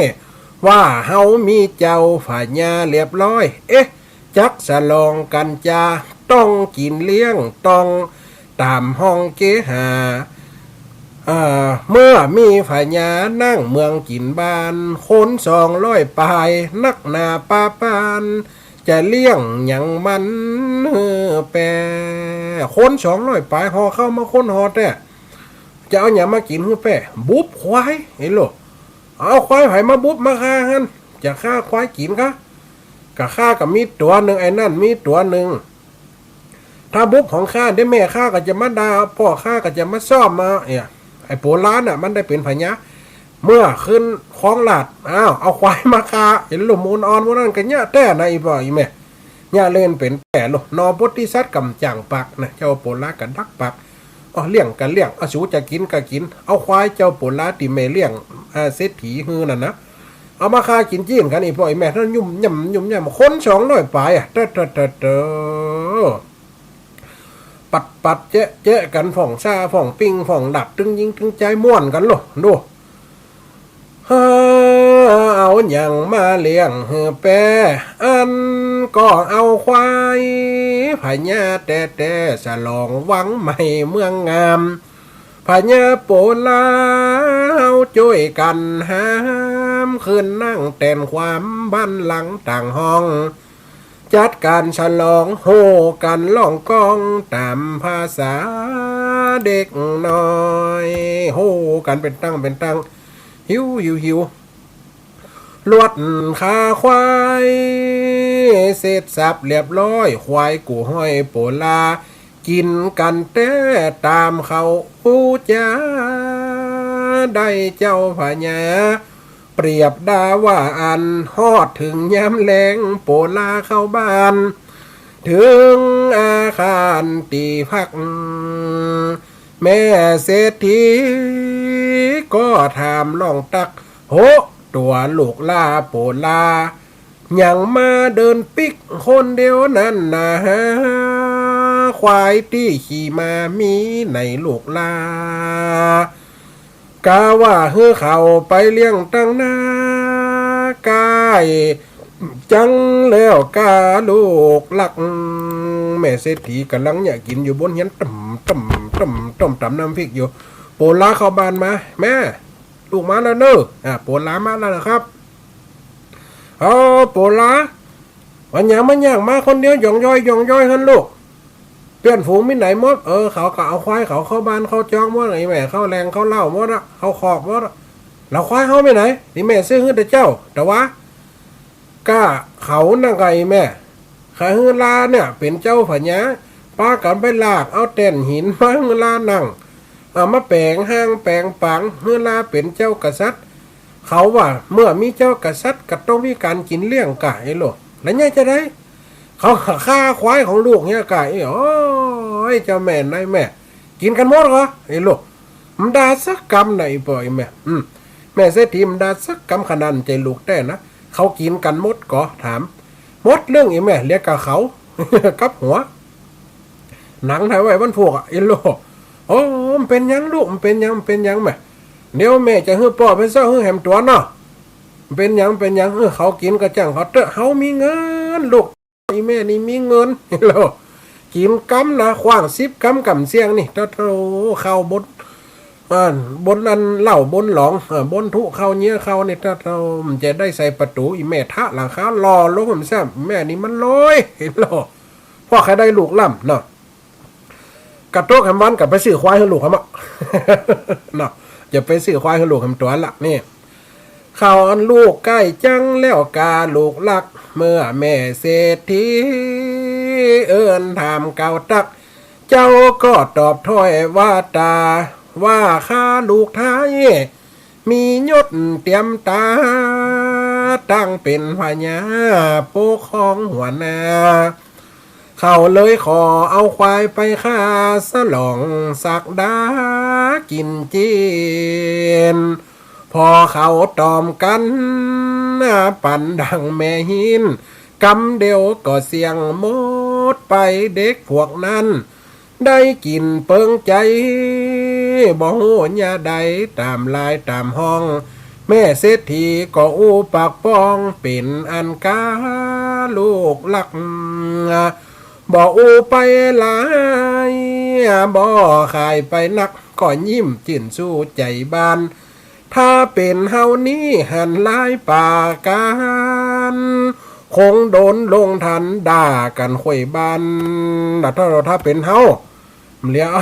ว่าเฮามีเจ้าพญาเรียบร้อย เอ๊ะ จักสลองกั๋นจา ต้องกิ๋นเลี้ยง ต้องต๋ามห้องเกหา อ่า เมื่อมีพญานั่งเมืองกิ๋นบ้าน คนสองร้อยปาย นักหนาปาปาน จะเลี้ยงหยังมันหื้อแป้ คนสองร้อยปาย ห่อข้าวมาคนห่อแต๊ จะเอาหยังมากิ๋นหื้อแป้ บุบควาย เห็นโล เอาควายใผมาบุบมาฆ่าหั้น จะฆ่าควายกิ๋นกา กาข้าก็มีตั๋วนึ่ง ไอ้นั่นมีตั๋วนึ่ง ถ้าบุบของข้าเดี๋ยวแม่ข้าก็จะมาด่า ป้อข้าก็จะมาซ่อมมา เอี่ย ไอ้โปลาน่ะ มันได้เป๋นพญา เมื่อขึ้นครองราชย์ อ้าว เอาควายมาฆ่า เห็นโล หมู่อ่อนหมู่นั้นก็เยียะแต๊นะ อี่ป้ออี่แม่ เยียะเล่นเป๋นแต๊โล หน่อโพธิสัตว์ก่ำจ่างปักนะ เจ้าโปลาก็ดักปัก อ้อ เลี้ยงก็เลี้ยง อ้อ สูจะกิ๋นก็กิ๋น เอาควายเจ้าโปลาตี้แม่เลี้ยง อ่า เศรษฐีหื้อนั่นนะ เอามาฆ่ากิ๋นจี้นกั๋น อี่ป้ออี่แม่ นั้นยุ่มย่ำยุ่มย่ำ คนสองร้อยปายอะ เต๊อะเต๊อะเต๊อะเต๊อะ ปัดปัดแจ๊ะแจ๊ะกั๋น พ่องซ่าพ่องปิ้งพ่องดับ ตึงยิงตึงใจ๊ ม่วนกั๋นโล ดู เฮ้อ เอาหยังมาเลี้ยงหื้อแป้ อันก็เอาควายพญาแต๊ๆ สลองวังใหม่เมืองงาม พญาโปลาเฮาจ้วยกั๋นหาม ขึ้นนั่งแตนความบัลลังก์ต่างห้อง จัดก๋านสลอง โห่กั๋นร้องก้องต๋ามภาษาเด็กน้อย โห่กั๋นเป๋นตั้งเป๋นตั้ง หิวหิวหิว ลวดขาควายเสร็จสับเรียบร้อย ควายกู้ห้อยโปลา กิ๋นกั๋นแต๊ต๋ามเขาอู้จ๋า ได้เจ้าพญา เปรียบดาว่าอัน ฮอดเถิงยามแลง โปลาเข้าบ้าน เถิงอาคารตี้พัก แม่เศรษฐีก็ถามร้องตั๊ก โห ตั๋วลูกหล้าโปลา หยังมาเดินปิ๊กคนเดียวนั้นนา ควายตี้ขี่มามีไหนลูกหล้า กาว่าหื้อเขาไปเลี้ยงตังหน้า ก้ายจังแล้วก้าลูกหลัก แม่เศรษฐีก่ำลังเยียะกิ๋นอยู่บนเฮียน ต่ำต่ำต่ำต่ำ ต๋ำน้ำพริกอยู่ โปลาเข้าบ้านมา แม่ ลูกมาแล้วเน่อ อ่า โปลามาแล้วนะครับ เอา โปลา วันหยังมาย่างมาคนเดียว หย่องย้อยหย่องย้อยหั้นลูก เปื้อนฝูงมีไหนหมด เออ เขาก็เอาควายเขาเข้าบ้านเข้าจองหมด ไอ้แม่ เข้าแลงเข้าเล้าหมดอะ เข้าคอกหมดอะ แล้วควายเฮามีไหน ตี้แม่ซื้อหื้อแต่เจ้า แต่ว่า ก้าเขานั่นก่อ ไอ้แม่ ข้าหื้อลาเนี่ยเป๋นเจ้าพญา ปากั๋นไปลากเอาแต้นหินมาหื้อลานั่ง เอามาแป๋งฮ่างแป๋งปางหื้อลาเป๋นเจ้ากษัตริย์ เขาว่าเมื่อมีเจ้ากษัตริย์ก็ต้องมีก๋านกิ๋นเลี้ยงก่ะ ไอ้ลูก แล้วเนี่ยจะได้ เขาฆ่าควายของลูกเนี่ยก่ะ ไอ้ โอ้ย เจ้าแม่นายแม่ กิ๋นกั๋นหมดก่อ ไอ้ลูก บ่ด่าสักกำนะ ไอ้ป้อไอ้แม่ อืม แม่เศรษฐีบ่ด่าสักกำ ขนาดใจ๋ลูกแต๊นะ เขากิ๋นกั๋นหมดก่อ ถาม หมดเรื่อง ไอ้แม่ เหลือก้าเขา กับหัว หนังไถไว้วันพูกอะ ไอ้ลูก โอ้ บ่เป๋นหยังลูก บ่เป๋นหยัง บ่เป๋นหยังแม่ เดี๋ยวแม่จะหื้อป้อไปเซ้าหื้อแหมตั๋วเนาะ บ่เป๋นหยัง บ่เป๋นหยัง เออ เขากิ๋นก็จ้างเขาเต๊อะ เฮามีเงินลูก ไอ้แม่นี่มีเงิน ไอ้ลูก กิ๋นกำนะ ขว้างสิบกำก่ำเสี้ยงนี่ เต๊อะ เต๊อะ เข้าบน อ่า บนอันเหล้าบนหลอง เออ บนธุเข้าเยียะเข้านี่ เต๊อะ เต๊อะ มันจะได้ใส่ประตู๋ ไอ้แม่ทะหลังคาหล่อลง มันแซ่บ แม่นี่มันรวย ไอ้ลูก เพราะใค่ได้ลูกล้ำเนาะ กระตกแหมวันก็ไปซื้อควายหื้อลูกแหมอะ เนาะ จะไปซื้อควายหื้อลูกแหมตั๋วละนี่ เขาอันลูกใก้จังแล้วก้าลูกหลัก เมื่อแม่เศรษฐีเอิ้นถามกล่าวตัก เจ้าก็ตอบถ้อยว่าต๋า ว่าข้าลูกไท้ มียศเตียมต๋า ตั้งเป๋นพญาปกครองหัวหน้า เขาเลยขอเอาควายไปฆ่า สลองสักดากิ๋นจีน พอเขาต๋อมกั๋น ปันดังแม่หิน กำเดียวก็เสี้ยงหมดไป เด็กพวกนั้น ได้กิ๋นเปิงใจ๋ บ่ฮู้ยาใดต๋ามลายต๋ามห้อง แม่เศรษฐีก็อู้ปากป้อง เป๋นอันกาลูกฮัก บ่อู้ไปหลาย บ่ขายไปนัก ก็ยิ้มจื้นสู้ใจ๋บาน ถ้าเป๋นเฮานี้หันหลายป่าก๋าน คงโดนลงทันด่ากั๋นค่อยบาน ถ้า ถ้าเป๋นเฮา เหลียว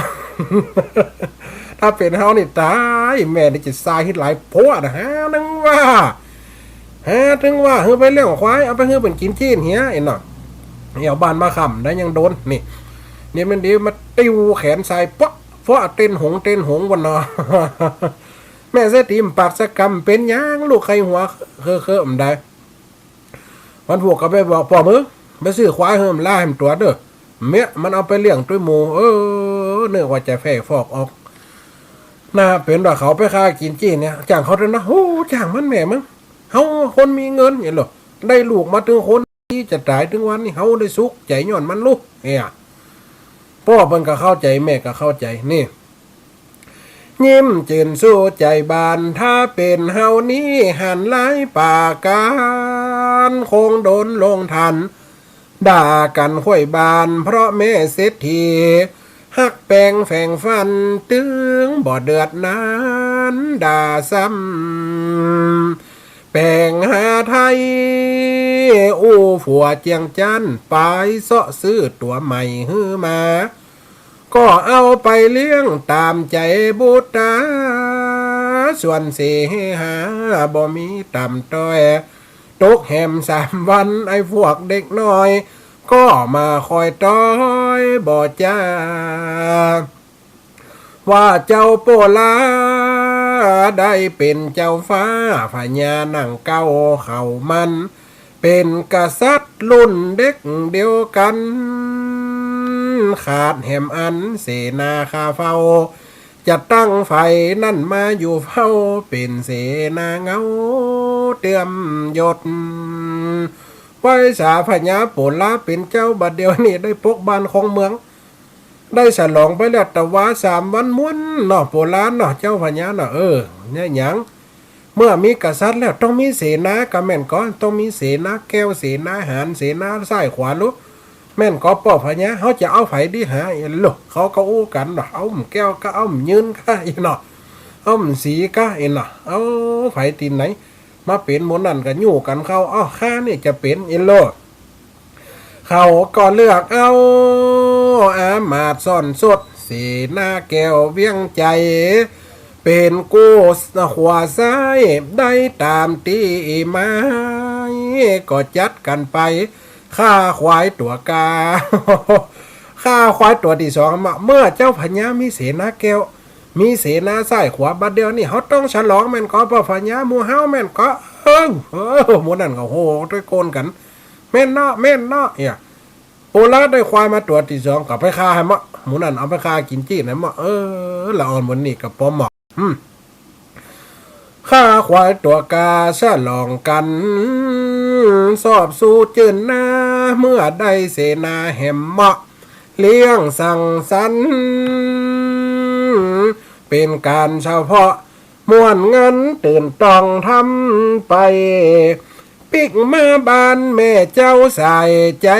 ถ้าเป๋นเฮานี่ต๋าย แม่นี่จะซายหื้อหลายผัวนะ หาตึงว่า หาตึงว่า หื้อไปเลี้ยงควาย เอาไปหื้อเปิ้นกิ๋นจี้เหีย ไอ้น้อง เอาบ้านมาค้ำได้ยังโดน นี่ นี่มันดีมาติ้วแขนซาย ป๊อก ป๊อก เต้นหงเต้นหงวันเนาะ แม่เศรษฐีมันปากสักกำ เป๋นหยังลูกใค่หัวเคิกๆ บ่ได้ วันพูกก็ไปบอกป้อมึง ไปซื้อควายหื้อมันลาหื้อมันตั๋วเน่อ เมียมันเอาไปเลี้ยงตวยหมู่ เออ นึกว่าจะแผ่ฟอกออก น่าเป๋นว่าเขาไปฆ่ากิ๋นจี้เนี่ย จ้างเขาเต๊อะนะ โอ้ จ้างมันแม่มึง เฮาคนมีเงินเนี่ยเหรอ ได้ลูกมาตึงคนดีจะต๋าย ตึงวันนี้เฮาได้สุขใจ๋ย้อนมันลูก เนี่ย ป้อเปิ้นก็เข้าใจ๋ แม่ก็เข้าใจ๋ นี่ ยิ้มจื้นสู้ใจ๋บาน ถ้าเป๋นเฮานี้หันหลายป่าก๋าน คงโดนลงทันด่ากั๋นค่อยบาน เพราะแม่เศรษฐีฮักแป๋งแฝงฟัน ตึงบ่เดือดนั้นด่าซ้ำ แป๋งหาไถ่ อู้ผัวเจียงจั้น ไปเซาะซื้อตั๋วใหม่หื้อมา ก็เอาไปเลี้ยงต๋ามใจ๋บุตรา ส่วนเสหาบ่มีต่ำต้อย ตกแหมสามวัน ไอ้พวกเด็กน้อย ก็มาคอยต้อยบ่จ้า ว่าเจ้าโปลาได้เป๋นเจ้าฟ้าพญาหนังเก่าเขามัน เป๋นกษัตริย์รุ่นเด็กเดียวกั๋น ขาดแหมอันเสนาข้าเฝ้า จะตั้งใผนั้นมาอยู่เฝ้า เป๋นเสนาเงาเตื้อมยศ ไหว้สาพญาโปลาเป๋นเจ้า บัดเดี๋ยวนี้ได้ปกบ้านครองเมือง ได้ฉลองไปแล้ว แต่ว่าสามวันม่วนเนาะ โปลาเนาะ เจ้าพญาเนาะ เออ เนี่ยหยัง เมื่อมีกษัตริย์แล้วต้องมีเสนา กะแม่นก่อ ต้องมีเสนาแก้ว เสนาหาญ เสนาซ้ายขวาลุ แม่นก่อป้อพญา เฮาจะเอาใผดีหา เอ็นลุ เขาก็อู้กั๋นเนาะ เอาหม่ำแก้วกา เอาหม่ำยืนกา อีเนาะ เอาหม่ำสีกา อีเนาะ เอาใผตี้ไหน มาเป๋นหมู่นั้นก็ยู้กั๋นเข้า อ้อ ข้านี่จะเป๋น อีโล เขาก็เลือกเอา อามาตย์ซ่อนสด เสนาแก้วเวียงใจ๋ เป๋นกู้ขวาซ้าย ได้ต๋ามตี้หมาย ก็จัดกั๋นไป ฆ่าควายตั๋วกา ฆ่าควายตั๋วตี้สองมา เมื่อเจ้าพญามีเสนาแก้ว มีเสนาซ้ายขวา บัดเดี๋ยวนี้เฮาต้องฉลองแม่นก่อ ป้อพญา หมู่เฮาแม่นก่อ เอิ้ง เออ หมู่นั้นก็โห่ตะโกนกั๋น แม่นเนาะ แม่นเนาะ เนี่ย โปลาได้ควายมาตั๋วตี้สอง ก็ไปฆ่าหื้อหมด หมู่นั้นเอาไปฆ่ากิ๋นจี้หื้อหมด เออ ละอ่อนวันนี้ก็ปอเหมาะ อืม ฆ่าควายตั๋วกาฉลองกั๋น สอบสู้จื้นหน้า เมื่อได้เสนาแหมเหมาะ เลี้ยงสังสรรค์ เป๋นก๋านเฉพาะ ม่วนเงินตื่นต้องทำไป ปิ๊กมาบ้านแม่เจ้าสายใจ๋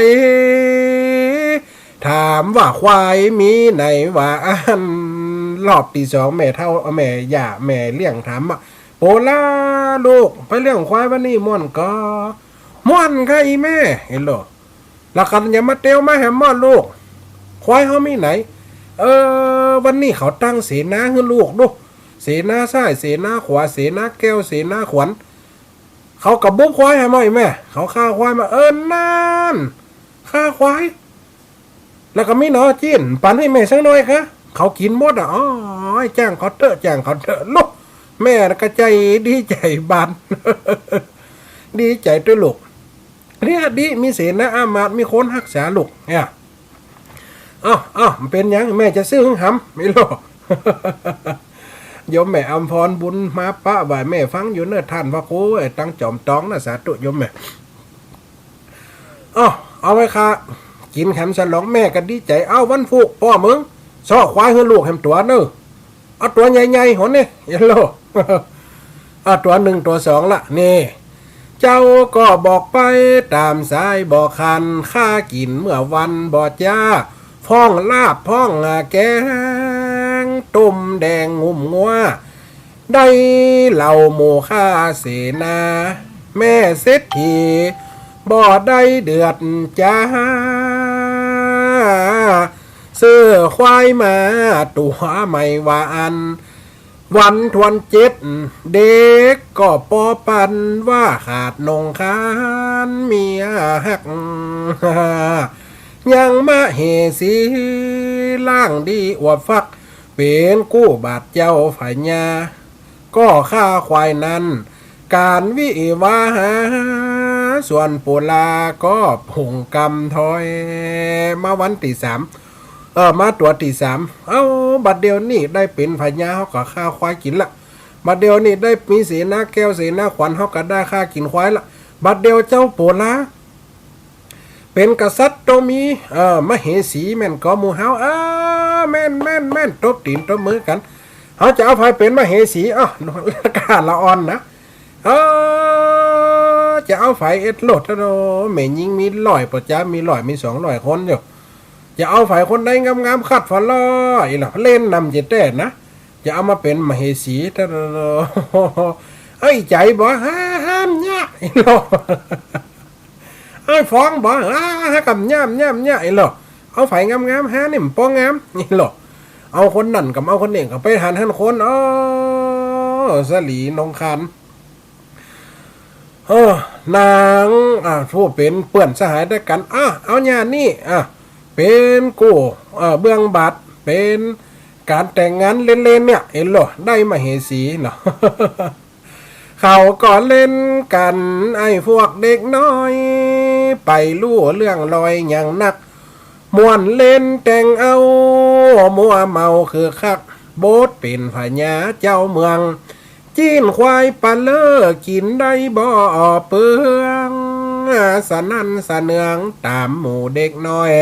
ถามว่าควายมีไหนวาอั้น รอบตี้สองแม่เฒ่า แม่ย่า แม่เลี้ยงถามว่า โปลาลูก ไปเลี้ยงควายวันนี้ม่วนก่อ ม่วนกาอีแม่ เอ็นลุ แล้วกั๋นอย่ามาเตียวมาแหมหมดลูก ควายเฮามีไหน เออ วันนี้เขาตั้งเสนาหื้อลูกดู เสนาซ้าย เสนาขวา เสนาแก้ว เสนาขวัญ เขาก็บุบควายหื้อหมด อีแม่ เขาฆ่าควายมา เออ นั่น ฆ่าควาย แล้วก็มีหนอจีน ปั๋นหื้อแม่สักหน่อยกา เขากิ๋นหมดอ่ะ อ๋อ จ้างเขาเต๊อะ จ้างเขาเต๊อะ ลุก แม่ก็ใจ๋ดีใจ๋บาน ดีใจ๋ตวยลูก เนี่ยดี มีเสนาอามาตย์ มีคนฮักษาลูก เนี่ย เอ้า เอ้า เป๋นหยัง แม่จะซื้อหื้อหำ ไม่รู้ โยมแม่อำพร บุญมาปะบ่าย แม่ฟังอยู่เน่อ ต้านพระครู ไอ้ตังจ๋อมตองนะ สาธุโยมแม่ เอ้า เอาไว้ข้า กิ๋นแหมสลอง แม่ก็ดีใจ๋ เอ้า วันพูกป้อมึง เซาะควายหื้อลูกแหมตั๋วเน่อ เอาตั๋วใหญ่ๆ หนนี่ เห็นโล เอาตั๋วนึ่งตั๋วสองละนี่ เจ้าก็บอกไปต๋ามสายบ่ขัน ข้ากิ๋นเมื่อวันบ่จ๊า พ่องลาบพ่องแก๋ง ต้มแดงงุ่มงัว ได้เหล่าหมู่ข้าเสนา แม่เศรษฐีบ่ได้เดือดจ๊า ซื้อควายมาตั๋วใหม่ว่าอั้น วันทวนเจ็ด เด็กก็ปอปันว่าขาดนงครรภ์เมียฮัก ยังมเหสีร่างดีอวบฟัก เป๋นกู้บาทเจ้าพญา ก็ฆ่าควายนั้น ก๋านวิวาหา ส่วนปุราก็ผงกำถอย มาวันตี้สาม เออ มาตั๋วตี้สาม เอ้า บัดเดี่ยวนี้ได้เป๋นพญา เฮาก็ฆ่าควายกิ๋นละ บัดเดี่ยวนี้ได้มีเสนาแก้วเสนาขวัญ เฮาก็ได้ฆ่ากิ๋นควายละ บัดเดี่ยวเจ้าปุรา เป๋นกษัตริย์ต้องมี เออ มเหสีแม่นก่อหมู่เฮา เออ แม่น แม่น แม่น ตบตี๋นตบมือกั๋น เฮาจะเอาใผเป๋นมเหสี เอ้า ก้าละอ่อนนะ เออ จะเอาใผเอ็ดโลด โอ้ แม่ญิงมีร้อย ป้อจ๊ะมีร้อย มีสองร้อยคนอยู่ จะเอาใผคนใดงามๆ คัดฝ่าลอ อีหล่อ เล่นนำจะแต๊นะ จะเอามาเป๋นมเหสี เอ้ย ใจ๋บ่ ห้า ห้ามยะ อีหล่อ เอ้ย ฟ้องบ่ อ้า หากำย่ำย่ำย่ำ ไอ้หล่อ เอาใผงามๆ หานี่มันป้องงาม ไอ้หล่อ เอาคนนั้นกำเอาคนนี้กำ ไปหันหันคน อ้อ สลีนงครรภ์ เออ นาง อ่า ผู้เป๋นเปื้อนสหายตวยกั๋น อ่ะ เอาย่านี่ อ่ะ เป๋นกู้ เอ่อ เบื้องบาท เป๋นก๋านแต่งงานเล่นๆ เนี่ย ไอ้หล่อ ได้มเหสีเนาะ เขาก็เล่นกั๋น ไอ้พวกเด็กน้อย ไปฮู้เรื่องลอยหยังนัก ม่วนเล่นแต่งเอา มัวเมาคือคัก บทเป๋นพญาเจ้าเมือง จี๊นควายปะเล่อกิ๋นได้บ่เปือง สะนั้นสะเนืองต๋ามหมู่เด็กน้อย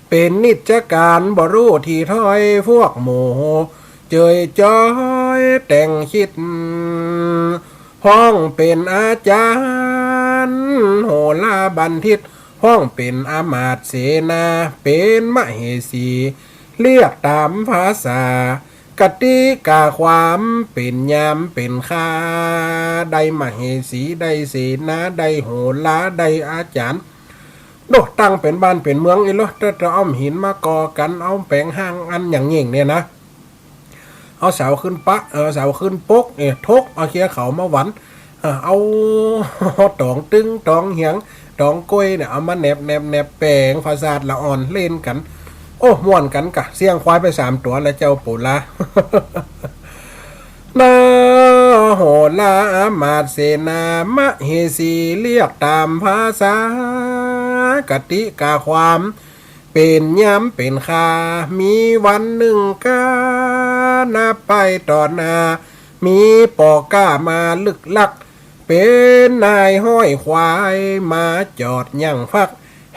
เป๋นนิจก๋านบ่ฮู้ตี้ถ้อย พวกหมู่เจิยจ้อยแต่งคิด พ่องเป๋นอาจ๋ารย์โหราบัณฑิต พ่องเป๋นอำมาตย์เสนา เป๋นมเหสี เรียกต๋ามภาษา กติกาความเป๋นยามเป๋นค่า ได้มเหสี ได้เสนา ได้โหรา ได้อาจ๋ารย์ โน่ ตั้งเป๋นบ้านเป๋นเมือง อีหล่อ แต่ แต่เอาหินมาก่อกั๋น เอาแป๋งห้างอันหยังเง่งเนี่ยนะ เอาเสาขึ้นปะ เออ เสาขึ้นปก เออ ถก เอาเขี้ยเขามาหวัน เออ เอาต๋องตึง ต๋องเหียง ต๋องก้วยเนี่ย เอามาแหนบ แหนบ แหนบ แป๋งผาสาทละอ่อนเล่นกั๋น โอ้ ม่วนกั๋นกะ เสี้ยงควายไปสามตั๋วแล้วเจ้าปุรา นาโหราอำมาตย์เสนา มเหสีเรียกต๋ามภาษา กติกาความ เป๋นยามเป๋นค่า มีวันนึ่งก้า นับไปต่อหน้า มีป้อก้ามาลึกลัก เป๋นนายฮ้อยควาย มาจอดยังฟัก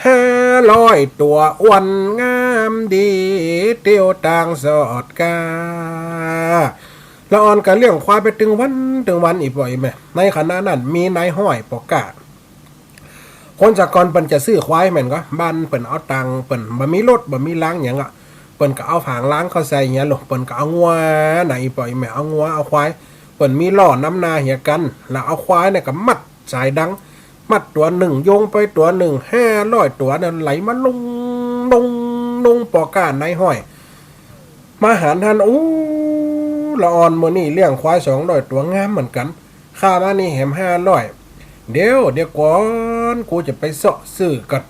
ห้าร้อยตั๋ว อ้วนงามดี เตียวตางสอดกา ละอ่อนก็เลี้ยงควายไปตึงวันตึงวัน อี่ป้ออี่แม่ ในขณะนั้นมีนายฮ้อยป้อก้า คนสะก่อนเปิ้นจะซื้อควายแม่นก่อ บ่าเปิ้นเอาตังค์ เปิ้นบ่มีรถบ่มีรางหยังอะ เปิ้นก็เอาผางรางเข้าใส่เหียโลด เปิ้นก็เอางัวนะ อี่ป้ออี่แม่ เอางัวเอาควาย เปิ้นมีล้อนำหน้าเหียกั๋น แล้วเอาควายเนี่ยก็มัดสายดัง มัดตั๋วนึ่ง โยงไปตั๋วนึ่ง ห้าร้อยตั๋วเนี่ย ไหลมาลุง ลุง ลุง ป้อก้านายฮ้อย มาหันหัน อู้ ละอ่อนมื้อนี้เลี้ยงควายสองร้อยตั๋ว งามเหมือนกั๋น ข้ามานี่แหมห้าร้อย เดี๋ยว เดี๋ยวก่อน กูจะไปเซาะซื้อก่อน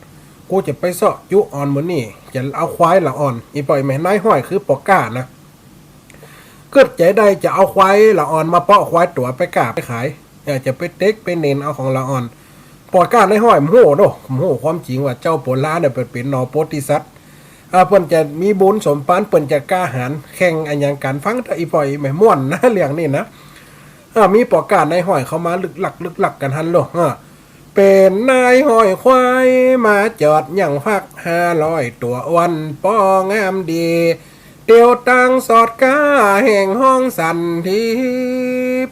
กูจะไปเซาะจุอ่อนมื้อนี้ จะเอาควายละอ่อน อี่ป้ออี่แม่ นายฮ้อยคือป้อก้านะ กึ๊ดใจ๋ได้จะเอาควายละอ่อนมาเปาะควายตั๋วไปก้าไปขาย เออ จะไปเต็กไปเหน็นเอาของละอ่อน ป้อก้านายฮ้อยบ่ฮู้โน่ บ่ฮู้ความจริงว่าเจ้าปุราเนี่ยเปิ้นเป๋นหน่อโพธิสัตว์ อ่า เปิ้นจะมีบุญสมปาน เปิ้นจะกล้าหาญแข่งอะหยังกั๋น ฟังเต๊อะ อี่ป้ออี่แม่ ม่วนนะเรื่องนี้นะ อ่า มีป้อก้านายฮ้อยเข้ามาลึกลักลึกลักกั๋นหันโลด อ่า ป๋นนายฮ้อยควายมาจอดยังฟักห้าร้อยตั๋วอ้วน ป้องามดี เตียวตังสอดก้าแห่งฮ้องสันที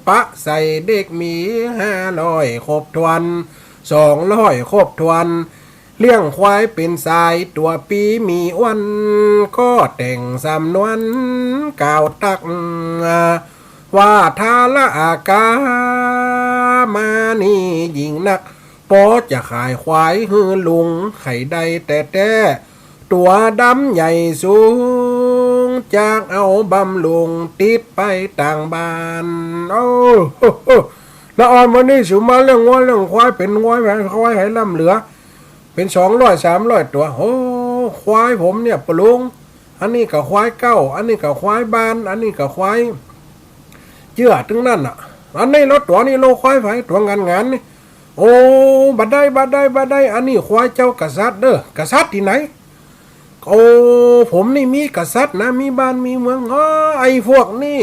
ปะใส่เด็กหมีห้าร้อยครบถ้วน สองร้อยครบถ้วน เลี้ยงควายเป๋นสายตั๋วปี๋หมีอ้วน ก็แต่งสำนวนกล่าวตัก ว่าถ้าละอากามานี่ยิ่งนัก ปอจะขายควายหื้อลุง ใค่ได้แต๊ๆ ตั๋วดำใหญ่สูง จักเอาบำรุงติดไปตางบ้าน โอ้ ละอ่อน วันนี้สูมาเลี้ยงงัวเลี้ยงควาย เป๋นงัวควายไหหลำเหลือ เป๋นสองร้อยสามร้อยตั๋ว โอ้ ควายผมเนี่ยป้อลุง อันนี้ก็ควายเก๊า อันนี้ก็ควายบ้าน อันนี้ก็ควายเจื้อตึงนั้นน่ะ อันนี้ลอตั๋วนี่ลอควายใผ ตั๋วงานๆ นี่ โอ้ บ่ได้ บ่ได้ บ่ได้ อันนี้ควายเจ้ากษัตริย์เน่อ กษัตริย์ตี้ไหน โอ้ ผมนี่มีกษัตริย์นะ มีบ้านมีเมือง อ้อ ไอ้พวกนี่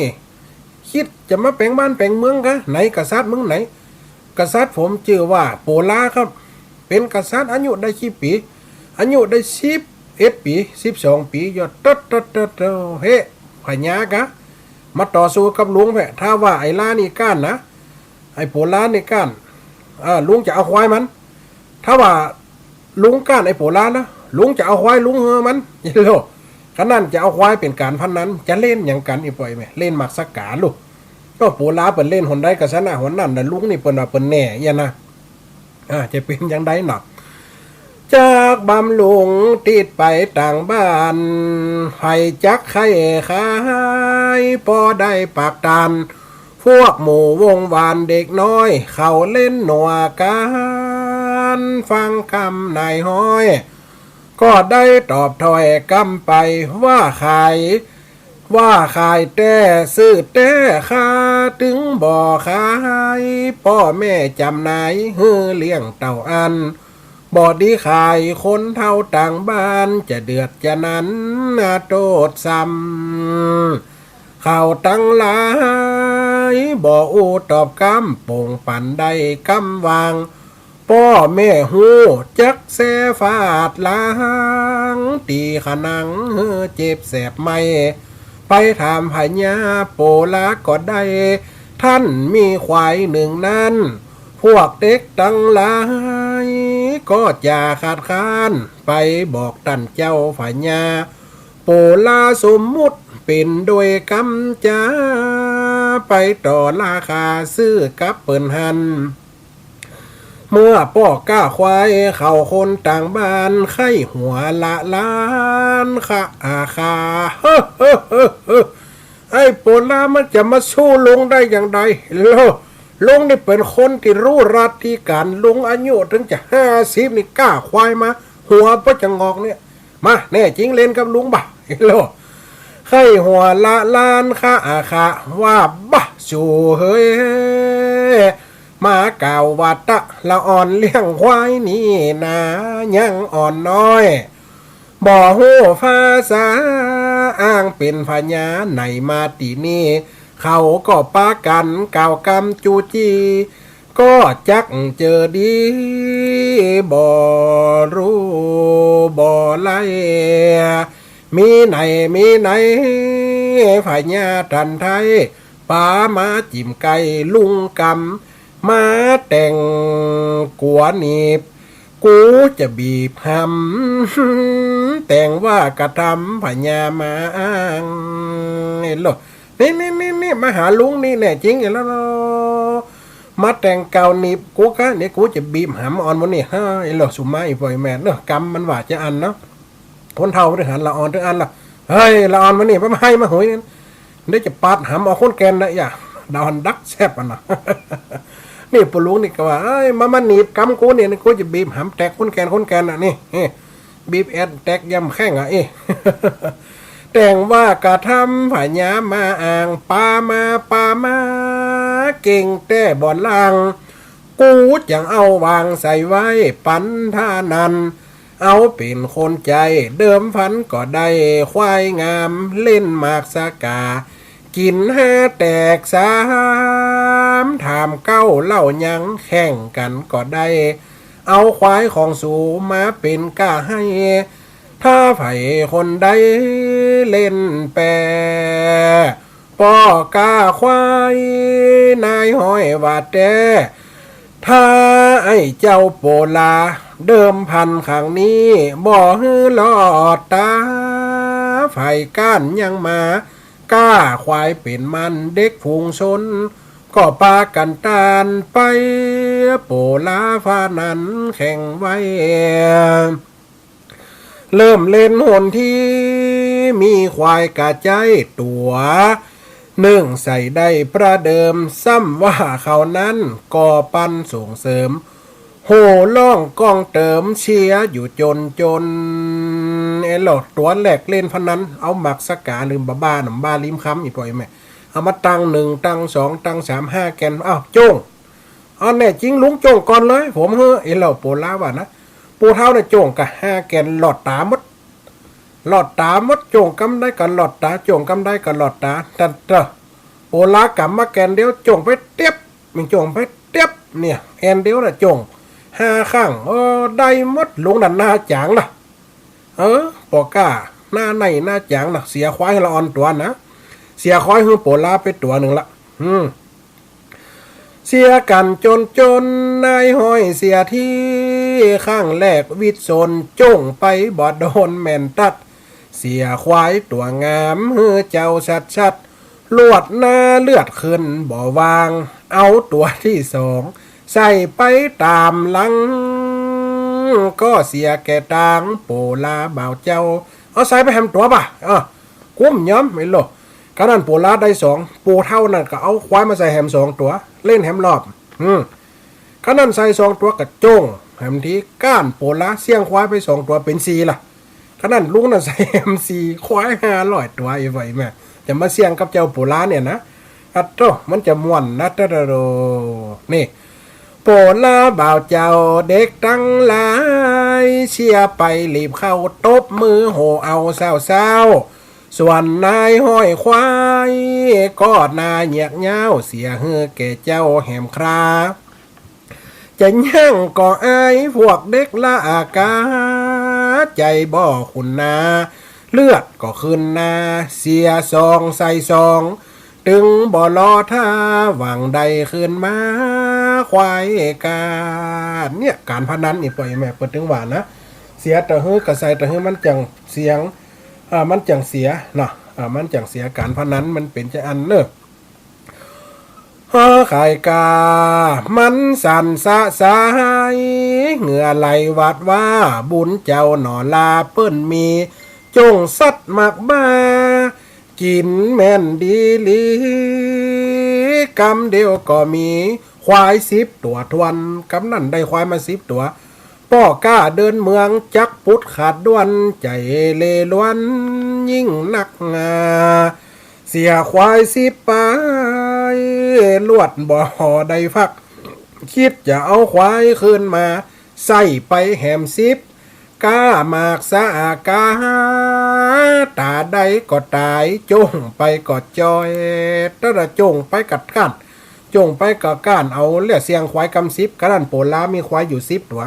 กึ๊ดจะมาแป๋งบ้านแป๋งเมืองกา ไหนกษัตริย์มึงไหน กษัตริย์ผมจื้อว่าโปลาครับ เป๋นกษัตริย์ อายุได้กี่ปี๋ อายุได้สิบเอ็ดปี๋ สิบสองปี๋ ยอด เต๊อะเต๊อะเต๊อะเต๊อะ เฮ้ ผญากา มาต่อสู้กับลุงแผะ ถ้าว่าไอ้ลานี่ก๊านนะ ไอ้โปลานี่ก๊าน เออ ลุงจะเอาควายมัน ถ้าว่าลุงก๊านไอ้โปลานะ ลุงจะเอาควายลุงหื้อมัน เยลโล ขนาดจะเอาควายเป๋นก๋านพนัน จะเล่นหยังกั๋น อีป่อยแม่ เล่นหมากสะก๋าลูก ก็โปลาเปิ้นเล่นหนใดก็ชนะหนนั้นนะ ลุงนี่เปิ้นว่าเปิ้นแน่เยียะนะ อ่า จะเป๋นจังใดเนาะ จักบำรุงติดไปตางบ้าน ใผจักใค่ขาย ปอได้ปากตาน พวกหมู่วงวานเด็กน้อย เขาเล่นหนัวกั๋น ฟังกำนายฮ้อย ก็ได้ตอบถ้อยกำไป ว่าขาย ว่าขายแต๊ ซื้อแต๊ ข้าตึงบ่ขาย ป้อแม่จ๋ำหน่ายหื้อเลี้ยงเต้าอั้น บ่ดีขาย คนเฒ่าตางบ้านจะเดือดจะนั้น โต้ษซ้ำ เขาตังหลาย บ่อู้ตอบกำ ป่งปันได้กำวาง ป้อแม่ฮู้จักแซ่ฟาดหลัง ตี๋ขะหนังหื้อเจ็บแสบไหม้ ไปถามผญาโปลาก็ได้ ท่านมีควายนึ่งนั้น พวกเต็กตังหลาย ก็จะคัดค้าน ไปบอกต้านเจ้าผญา โปลาสมมุติเป๋นโดยกำจา ไปต่อราคาซื้อกับเปิ้นหั้น เมื่อป้อก๊าควายเขาคนตางบ้าน ใค่หัวละล้านคะอาคา เฮ้อ เฮ้อ เฮ้อ เฮ้อ ไอ้โปลามันจะมาสู้ลุงได้อย่างใด ลุง ลุงนี่เป๋นคนตี้ฮู้รัฐธิก๋าน ลุงอายุเถิงจะห้าสิบนี่ก๊าควายมา หัวบ่จะงอกเนี่ย มา แน่จริงเล่นกับลุงบ่ะ เฮโล ใค่หัวละล้านคะอาคะ ว่าบ่ะ สูเฮย มากล่าวว่าตะละอ่อนเลี้ยงควายนี่นา ยังอ่อนน้อย บ่ฮู้ภาษา อ้างเป๋นผญาไหนมาตี้นี่ เขาก็ปากั๋นกล่าวกำจู้จี้ ก็จักเจอดี บ่ฮู้บ่ไล่ มีไหน มีไหน ผญาต้านไท้ ปามาจิ่มใก้ลุงกำ มาแต่งกั๋วหนีบ กูจะบีบหำ แต่งว่ากระทำผญามาอ้าง เฮโล นี่ นี่ นี่ นี่ มาหาลุงนี่แน่จริง เฮโล มาแต่งกาวหนีบกูกะ นี่กูจะบีบหำอ่อนหมู่นี่ เฮโล สุมา อีป่อยแม่นเนาะ กำมันว่าจะอั้นเนาะ คนเฒ่าบ่ได้หันละอ่อนตึงอันละ เฮ้ย ละอ่อนมานี่ บ่มาไห้มาหุยนี่ เดี๋ยวจะปาดหำเอาคนแก่นนะ อย่า ดาวหันดักแซบอันน่ะ นี่ป้อลุงนี่ก็ว่า เอ้ย มา มาหนีบกำกูนี่ กูจะบีบหำแตกคนแก่น คนแก่นน่ะ นี่ นี่ บีบแอดแตกยำแข้งอ่ะ เอ้ย แต่งว่ากระทำผญามาอ้าง ปามา ปามา เก่งแต๊บ่อนล่าง กูจั่งเอาวางใส่ไว้ปันท่านั้น เอาเป๋นคนใจ๋ เดิมพันก็ได้ควายงาม เล่นหมากสะก๋า กิ๋นห้าแตกสาม ถามเก๊าเล่ายังแข่งกั๋นก็ได้ เอาควายของสูมาเป๋นก้าให้ ถ้าใผคนใดเล่นแป ป้อก้าควาย นายฮ้อยว่าแต๊ ถ้าไอ้เจ้าโปลา เดิมพันขังนี้ บ่หื้อลอดต๋า ใผก้านยังมา ก้าควายเป๋นมัน เด็กฝูงชน ก็ปากั๋นต้านไป โปลาฟ้านั้นแข็งไว เริ่มเล่นหนตี้ มีควายกะใจ๊ตั๋วนึ่ง ใส่ได้ประเดิม ซ้ำว่าเขานั้นก็ปันส่งเสริม โห่ร้องก้องเติม เชียร์อยู่จนจน เอโล ตั๋วแรกเล่นพนัน เอาหมากสะก๋าหรือบ้าๆ น่ะ บ้าลิ้มคำ อี่ป้ออี่แม่ เอามาตั้งนึ่ง ตั้งสอง ตั้งสาม ห้าแก่น อ้าว โจ้ง เอาแน่จริงลุงโจ้งก่อนเลย ผมหื้อ เอโล โปลาว่านะ ปู่เฒ่าเนี่ยโจ้งกะห้าแก่น ลอดต๋าหมด ลอดต๋าหมด โจ้งกำใดก็ลอดต๋า โจ้งกำใดก็ลอดต๋า ตันเตอะ โปลากำมาแก่นเดียว โจ้งไปเตียบ มันโจ้งไปเตียบ เนี่ย แก่นเดียวน่ะ โจ้งห้าครั้ง เออ ได้หมด ลุงนั่นหน้าจ๋างนะ เออ ป้อก้า หน้าในหน้าจ๋างนะ เสียควายละอ่อนตั๋วนะ เสียควายหื้อโปลาไปตั๋วนึ่งละ อืม เสียกั๋นจนจน นายฮ้อยเสียที ครั้งแรกวิดสน โจ้งไปบ่โดนแม่นตั๊ด เสียควายตั๋วงาม หื้อเจ้าสัดสัด ลวดหน้าเลือดขึ้นบ่วาง เอาตั๋วตี้สอง ใส่ไปต๋ามหลัง ก็เสียแก่ตาง โปลาบ่าวเจ้า เอาใส่ไปแหมตั๋วบ่ะ เออ กุ้มยอม เอโล ครั้งนั้นโปลาได้สอง ปู่เฒ่านั่นก็เอาควายมาใส่แหมสองตั๋ว เล่นแหมรอบ อืม ครั้งนั้นใส่สองตั๋วก็โจ้งแหมที ก้านโปลาเสี้ยงควายไปสองตั๋วเป๋นสี่ละ ครั้งนั้นลุงนั่นใส่แหมสี่ ควายห้าร้อยตั๋ว อี่ป้ออี่แม่ จะมาเสี้ยงกับเจ้าโปลาเนี่ยนะ อะโต้ มันจะม่วนนะ ตะโด นี่ โปลาบ่าวเจ้า เด็กตังหลาย เชียร์ไปรีบเข้า ตบมือโห่เอาเซ้าๆ ส่วนนายฮ้อยควาย ก็หน้าเยียกย้าว เสียหื้อแก่เจ้าแหมครา จะยั้งก็อายพวกเด็กละอาก้า ใจ๋บ่ขุนนา เลือดก็ขึ้นหน้า เสียสองใส่สอง ตึงบ่รอท่า หวังได้คืนมาควายก้าน เนี่ย ก๋านพนันนี่ป้ออี่แม่ เปิ้นตึงว่านะ เสียตะหื้อก็ใส่ตะหื้อ มันจั่งเสียง อ่า มันจั่งเสียเนาะ อ่า มันจั่งเสีย ก๋านพนันมันเป๋นจาอั้นเน่อ ฮอขายกา มันสั่นสะสาย เหงื่อไหลหวาดหว้า บุญเจ้าหน่อลาเปิ้นมี จ้งสัตว์มากบ้า กิ๋นแม่นดีหลี กำเดียวก็มีควายสิบตั๋วถ้วน กำนั้นได้ควายมาสิบตั๋ว ป้อก้าเดินเมืองจักปุดขาดด้วน ใจ๋เลล้วน ยิ่งนักหนา เสียควายสิบไป ลวดบ่ได้พัก คิดจะเอาควายคืนมา ใส่ไปแหมสิบ ก้าหมากสะอาก้า ต๋าได้ก็ต๋าย จ้งไปก็จ้อย ตะละจ้งไปก็ก้าน จ้งไปก็ก้าน เอาเลี้ยเสี้ยงควายกำสิบ กะนั้นโปลามีควายอยู่สิบตั๋ว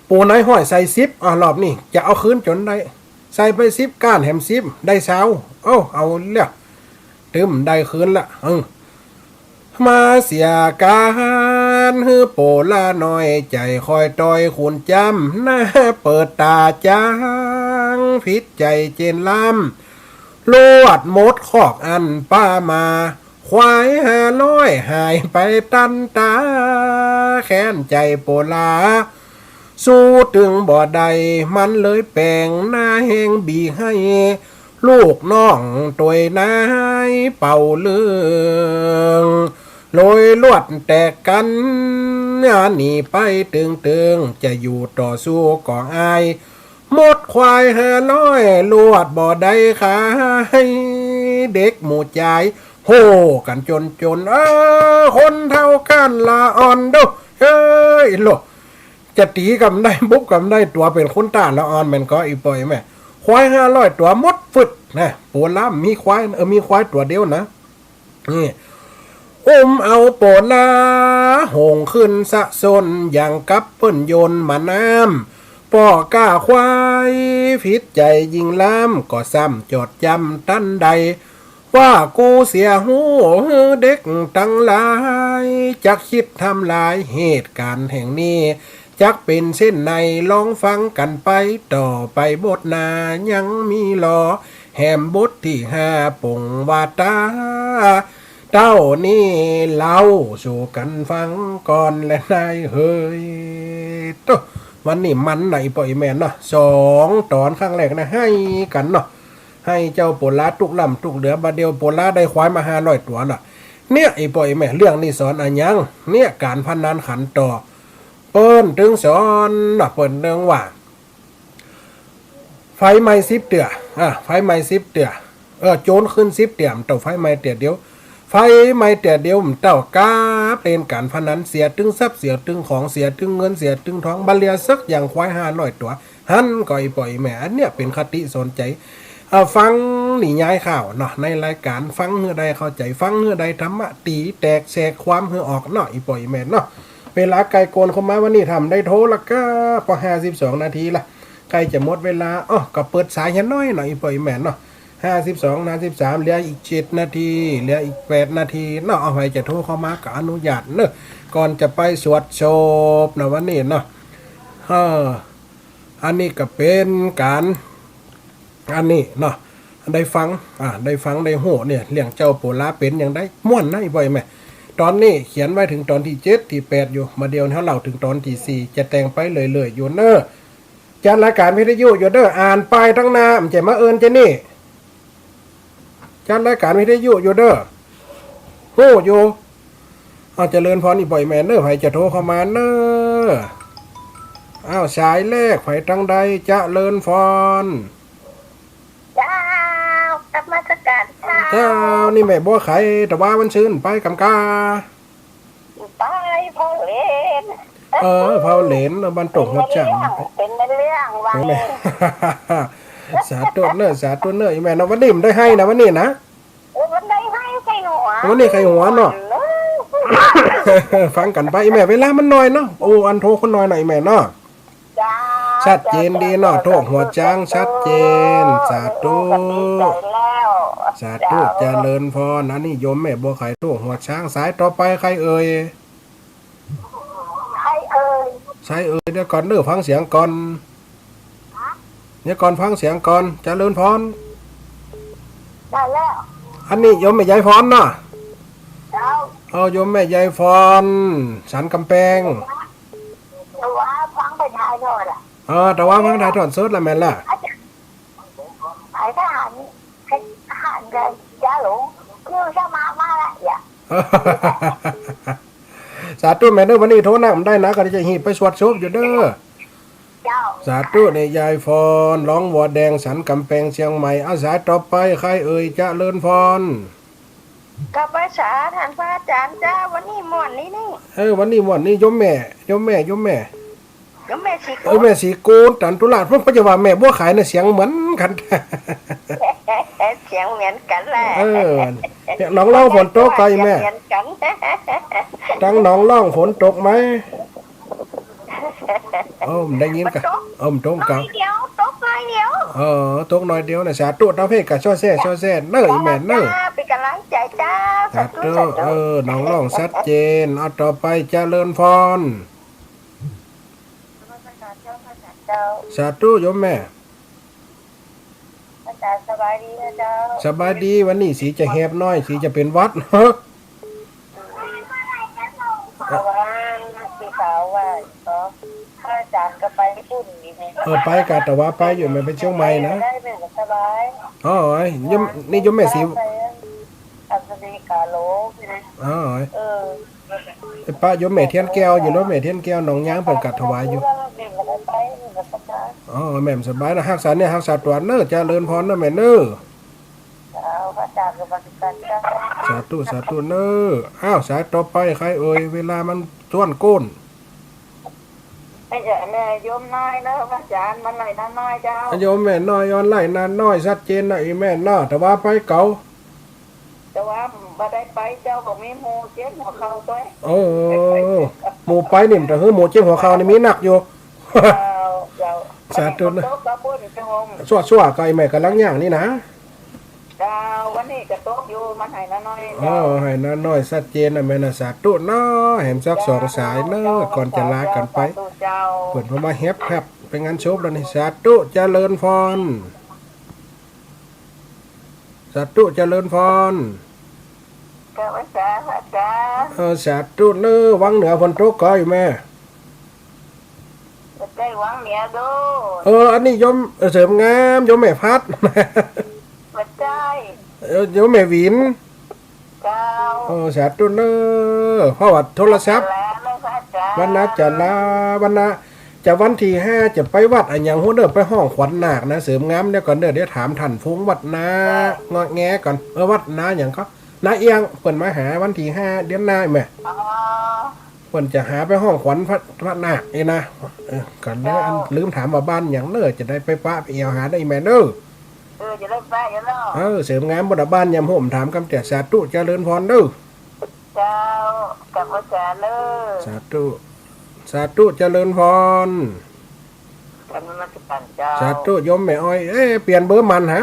ปู่นายฮ้อยใส่สิบ อ่ะ รอบนี้จะเอาคืนจ๋นได้ ใส่ไปสิบ ก้านแหมสิบ ได้ซาว เอ้า เอาเลี้ย ตึมได้คืนละ เออ มาเสียก๋าน หื้อโปลาน้อย ใจ๋คอยตอยขุนจ้ำ หน้าเปิดต๋าจ๋าง ผิดใจ๋เจนล้ำ ลวดหมดคอกอันป้ามา ควายห้าร้อยหายไปตันต๋า แค้นใจ๋โปลา สู้ตึงบ่ได้ มันเลยแป๋งหน้าแฮงบีให้ ลูกน้องตวยนายเป่าเรื่อง เลยลวดแตกกั๋น หนีไปตึงๆ จะอยู่ต่อสู้ก็อาย หมดควายห้าร้อย ลวดบ่ได้ขาย เด็กหมู่จาย โห่กั๋นจ๋นๆ เออ คนเฒ่าก้านละอ่อนโด้ เฮ้ย โล จะตี๋กำได้ บุบกำได้ ตั๋วเป๋นคนต้านละอ่อนแม่นก่อ อี่ป้ออี่แม่ ควายห้าร้อยตั๋วหมดฟึดนะ โปลามีควาย เออ มีควายตั๋วเดียวนะ นี่ อุ้มเอาโปลา โหงขึ้นสะส้น อย่างกับเปิ้นโยนหม่าน้ำ ป้อก้าควาย ผิดใจ๋ยิ่งล้ำ ก็ซ้ำจดจ๋ำตันใด ว่ากูเสียฮู้ หื้อเด็กตังหลาย จักคิดทำลายเหตุก๋ารณ์แห่งนี้ จักเป๋นเส้นใด ลองฟังกั๋นไป ต่อไปบทหน้ายังมีหลอ แหมบทตี้ห้า ปงว่าต๋า เต้านี้เล่าสู่กั๋นฟังก่อนแลนายเฮย โต้ วันนี้มันนะ อี่ป้ออี่แม่เนาะ สองต๋อน ครั้งแรกนะ ไห้กั๋นเนาะ ไห้เจ้าโปลาตุ๊กล้ำตุ๊กเหลือ บ่าเดี่ยวโปลาได้ควายมาห้าร้อยตั๋วละ เนี่ย อี่ป้ออี่แม่ เรื่องนี้สอนอะหยัง เนี่ย ก๋านพนันขันต่อ เปิ้นตึงสอนเนาะ เปิ้นตึงว่า ไฟไหม้สิบเตื้อ อ่า ไฟไหม้สิบเตื้อ เออ โจรขึ้นสิบเตื้อ มันเต้าไฟไหม้เตื้อเดียว ไฟไหม้เตื้อเดียว มันเต้ากาเป๋นก๋านพนัน เสียตึงทรัพย์ เสียตึงของ เสียตึงเงิน เสียตึงทอง บ่เหลือสักอย่าง ควายห้าร้อยตั๋ว หั้นก่อ อี่ป้ออี่แม่ อันเนี้ยเป๋นคติสอนใจ๋ เอ่อ ฟังนิยายข่าวเนาะ ในรายก๋าน ฟังหื้อได้เข้าใจ๋ ฟังหื้อได้ธรรมะ ตี๋แตกแสกความหื้อออกเนาะ อี่ป้ออี่แม่เนาะ เวลาใก้โกนเข้ามาวันนี้ ถ้าบ่ได้โทรละก็ ปอห้าสิบสองนาทีละ ใก้จะหมดเวลา อ้อ ก็เปิดสายเหียน้อยเนาะ อี่ป้ออี่แม่เนาะ ห้าสิบสอง ห้าสิบสาม เหลืออีกเจ็ดนาที เหลืออีกแปดนาทีเนาะ เอา ใผจะโทรเข้ามาก็อนุญาตเนาะ ก่อนจะไปสวดศพนะวันนี้เนาะ เออ อันนี้ก็เป๋นก๋าน อันนี้เนาะ ได้ฟัง อ่า ได้ฟัง ได้ฮู้เนี่ย เรื่องเจ้าโปลาเป๋นอย่างใด ม่วนนะ อี่ป้ออี่แม่ ต๋อนนี้เขียนไว้เถิงต๋อนตี้เจ็ดตี้แปดอยู่ บ่าเดี่ยวเฮาเล่าเถิงต๋อนตี้สี่ จะแต่งไปเรื่อยๆ อยู่เนาะ จัดรายก๋านวิทยุอยู่เด้อ อ่านป้ายตังหน้า บ่ใจ้มาเอิ้นจานี่ จัดรายก๋านวิทยุอยู่เด้อ ฮู้อยู่ เอา เจริญพร อี่ป้ออี่แม่เนาะ ใผจะโทรเข้ามาเนาะ อ้าว สายแรก ใผตังใด เจริญพร เจ้า นมัสก๋านเจ้า เจ้า นี่แม่บัวไข ตะวาวันซืน ไปกำกา ไปเผาเหลน เออ เผาเหลน บ้านโต่งหัวจั่ง เป๋นแม่เลี้ยง เป๋นแม่เลี้ยง ว่า เป๋นแม่ สาธุเนาะ สาธุเนาะ อี่แม่เนาะ วันนี้บ่ได้ไห้นะ วันนี้นะ เออ วันได้ไห้ไข้หัว วันนี้ไข้หัวเนาะ ฟังกั๋นไป อี่แม่ เวลามันน้อยเนาะ โอ้ อันโทรคนน้อยหน่อย อี่แม่เนาะ เจ้า ชัดเจนดีเนาะ โต้หัวจ๊างชัดเจน สาธุ สาธุ เจริญพร อันนี้โยมแม่บัวไข โต้หัวจ๊าง สายต่อไปใครเอ่ย ใครเอ่ย ใครเอ่ย เดี๋ยวก่อนเด้อ ฟังเสียงก่อน เดี๋ยวก่อน ฟังเสียงก่อน เจริญพร ได้แล้ว อันนี้โยมแม่ยายพรเนาะ เจ้า เอา โยมแม่ยายพร สันก๋ำแปง ตะวาฟังไปถ่ายทอดอะ เออ ตะวาฟังถ่ายทอดสดละแม่นละ ไอ้ทหาร ทหารกับจ้าหลวง คือสมัครมาละอย่า สาธุแม่เด้อ วันนี้โทรนำได้นะ ก็จะหีบไปสวดศพอยู่เด้อ เจ้า สาธุ นี่ยายพร ร้องวัวแดง สันก๋ำแปง เชียงใหม่ เอา สายต่อไปใครเอ่ย เจริญพร ข้าพเจ้า ท่านพระอาจารย์เจ้า วันนี้ม่วนนี่นี่ เออ วันนี้ม่วนนี่ โยมแม่ โยมแม่ โยมแม่ โยมแม่ศรีโกน เออ แม่ศรีโกน ตันตุลาช เพิ่นจะว่าแม่บัวไขเนี่ย เสียงเหมือนกั๋น เสียงเหมือนกั๋นแหละ เออ เนี่ย หนองล่องฝนตกก่อ อี่แม่ เสียงเหมือนกั๋น ตังหนองล่องฝนตกไหม เออ ได้ยินก่อ มันตก เออ มันตกก่อ น้อยเดียว ตกน้อยเดียว เออ ตกน้อยเดียวนะ สาธุ ตาเพศก็ซ่อแซ่ ซ่อแซ่เนาะ อี่แม่เนาะ จ้า เป๋นก๋ำลังใจ๋เจ้า สาธุ สาธุ สาธุ เออ หนองล่องชัดเจน เอา ต่อไป เจริญพร เจ้า สาธุ โยมแม่ อาจารย์สบายดีนะเจ้า สบายดี วันนี้สีจะแหบหน้อย สีจะเป๋นหวัด เมื่อวานพี่สาวว่า ขอพระอาจารย์ก็ไปญี่ปุ่นดีไหม เออ ไปก่อ ตะวาไปอยู่ แม่ไปเชียงใหม่นะ ได้แม่ก็สบาย อ๋อ โยม นี่โยมแม่ศรี ไปอัศนีกาโลกนะ อ๋อ เออ ไปปะโยมแม่เทียนแก้วอยู่เนาะ แม่เทียนแก้วหนองยางเปิ้นก็ถวายอยู่ แม่ก็ไป แม่ก็สบาย อ๋อ แม่สบายนะ ฮักษาเนื้อฮักษาตั๋วเนาะ เจริญพรเนาะแม่เนาะ เจ้า พระอาจารย์ก็มาติดกันเจ้า สาธุ สาธุเนาะ อ้าว สายต่อไปใครเอ่ย เวลามันจ้วนโก้น ไอ้เจ้าแม่โยมน้อยเนาะ พระอาจารย์ มันไหลนาน้อยเจ้า โยมแม่น้อย ย้อนไหลนาน้อย ชัดเจนนะ อี่แม่เนาะ ตะวาไปเก๋า ว่าบ่ได้ไปเจ้า ก็มีหมู่เจ็บหัวเข่าตวย โอ้ หมู่ไปนี่ แต่หื้อหมู่เจ็บหัวเข่านี่มีนักอยู่ เจ้า เจ้า สาธุนะ วันนี้ฝนตกก็บุญจะหง ซั่วๆ ก็ไอ้แม่ก๋ำลังย่างนี่นะ เจ้า วันนี้ก็ตกอยู่ มันไหน้าน้อย อ๋อ เจ้า ไหน้าน้อย ชัดเจนนะแม่นะ สาธุเนาะ แหมสักสองสายเนาะ เจ้า ก่อนจะลากั๋นไป สาธุเจ้า เปิ้นเพิ่นมาแฮบๆ ไปงานศพแล้วนี่ สาธุเจริญพร สาธุเจริญพร เจ้า พระอาจารย์ เออ สาธุเนาะ วังเหนือฝนตกก่ออยู่แม่ บ่ใจ้วังเหนือโด้ เออ อันนี้โยม เออ เสริมงาม โยมแม่พัด บ่ใจ้ เออ โยมแม่หวิน เจ้า เออ สาธุเนาะ เพราะว่าโทรศัพท์ วันนาจ๋าลาเนาะ พระอาจารย์ วันนาจ๋าลา วันนา จะวันตี้ห้าจะไปวัดอะหยังฮู้เน่อ ไปฮ้องขวัญนาคนะ เสริมงาม เดี๋ยวก่อนเน่อ เดี๋ยวถามต้านพงษ์วัดนา เจ้า เงาะแงก่อน เออ วัดนาหยังก็ นาเอียง เปิ้นมาหาวันตี้ห้าเดือนหน้าแม่ อ๋อ เปิ้นจะหาไปฮ้องขวัญพระ พระนาคนี่นะ เออ ก่อนเน่อ เจ้า อันลืมถามว่าบ้านหยังเน่อ จะได้ไปปะไปแอ่วหาได้แม่เน่อ เออ จะได้ไปกันเนาะ เออ เสริมงาม บ่ดาบ้านยามโฮมถามกำเตื้อ สาธุเจริญพรเน่อ เจ้า กับอาจ๋ารย์เน่อ สาธุ สาธุเจริญพร กราบนมัสการเจ้า สาธุโยมแม่อ้อย เอ๊ะ เปลี่ยนเบอร์ใหม่หา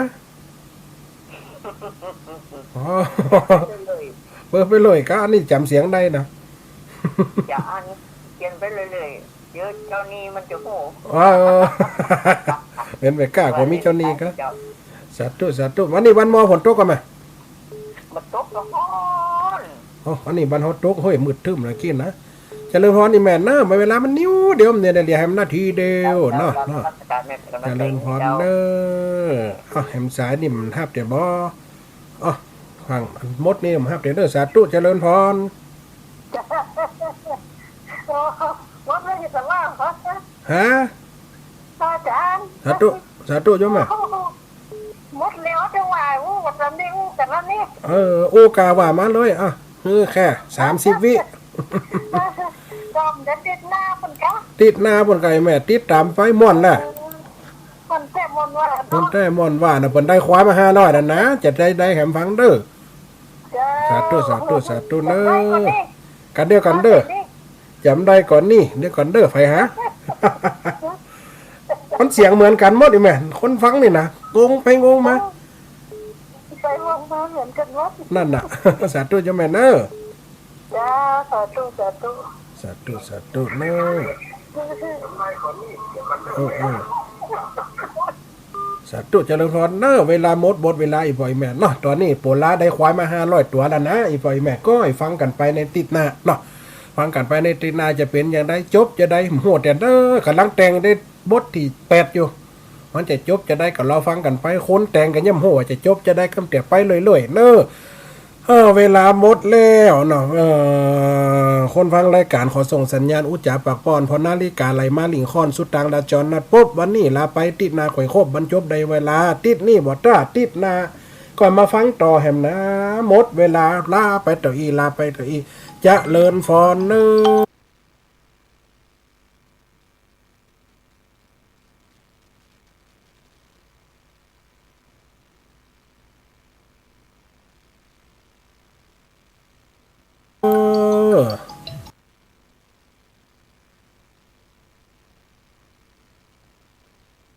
อ๋อ เบอร์ไปเลย เบอร์ไปเลย ก็อันนี้จ๋ำเสียงได้นะ จะอันเปลี่ยนไปเรื่อยๆ เดี๋ยวเจ้าหนี้มันจะฮู้ เออ เป๋นไปก้า กว่ามีเจ้าหนี้ก็ เจ้า สาธุ สาธุ วันนี้บ้านหมอฝนตกก่อแม่ บ่ตกก็ฮ้อน อ๋อ อันนี้บ้านเฮาตก เฮ้ย มืดครึ้มเลยกี้นะ เจริญพรนี่แม่เน่อ เวลามันนิดเดียวเนี่ย เดี๋ยวหื้อมันนาทีเดียวเนาะ เจ้า เนาะ นมัสการแม่ เจริญพรเน่อ เอ้า แหมสายนี่มันฮับเตื้อบ่ อ๋อ ฟังมดนี่มันฮับเตื้อเน่อ สาธุเจริญพร โอ้ มดเลยจะว่า ฮะ อาจ๋ารย์ สาธุ สาธุโยมแม่ หมดแล้วจะว่าอู้กันแล้วนี่ อู้กันแล้วนี่ เออ อู้กาว่ามาเลย อ่ะ คือแค่สามสิบวิ ก็มันจะติดหน้าเปิ้นกา ติดหน้าเปิ้นกาแม่ ติดต๋ามไปม่วนน่ะ เปิ้นแต๊ม่วนว่า เปิ้นแต๊ม่วนว่าน่ะ เปิ้นได้ควายมาห้าร้อยนั่นนะ จะได้ ได้แหมฟังเน่อ เจ้า สาธุ สาธุ สาธุเน่อ กันเดียวกันเน่อ จ๋ำได้ก่อนนี่ เดี๋ยวก่อนเน่อ ไผหา มันเสียงเหมือนกันหมดอีแม่ คนฟังนี่นะ งงไปงงมา ไปงงมาเหมือนกันหมด นั่นน่ะ สาธุโยมแม่เน่อ เจ้า สาธุ สาธุ สาธุ สาธุเน่อ เออ เออ สาธุเจริญพรเน่อ เวลาหมด หมดเวลาอีกบ่อยแม่เนาะ ต๋อนนี้โปลาได้ควายมาห้าร้อยตั๋วแล้วนะ อีกบ่อยแม่ก็ให้ฟังกั๋นไปในติ๊ดหน้าเนาะ ฟังกั๋นไปในติ๊ดหน้าจะเป๋นอย่างใด จบจะใด บ่ฮู้แต๊เน่อ ก่ำลังแต่งได้บทตี้แปดอยู่ มันจะจบจะใดก็รอฟังกั๋นไป คนแต่งก็ยังบ่ฮู้ว่าจะจบจะใด กำเตื้อไปเรื่อยๆ เน่อ เออ เวลาหมดแล้วเนาะ เออ คนฟังรายก๋านขอส่งสัญญาณอู้จ๋าปากป้อน เพราะนาฬิกาไหลมาหลิ้งค่อน สุดตางดาวจรนัดพบ วันนี้ลาไป ติ๊ดหน้าค่อยคบ บรรจบได้เวลา ติ๊ดนี้บ่ตรา ติ๊ดหน้าก็มาฟังต่อแหมนะ หมดเวลา ลาไปเต้าอี้ ลาไปเต้าอี้ เจริญพรเน่อ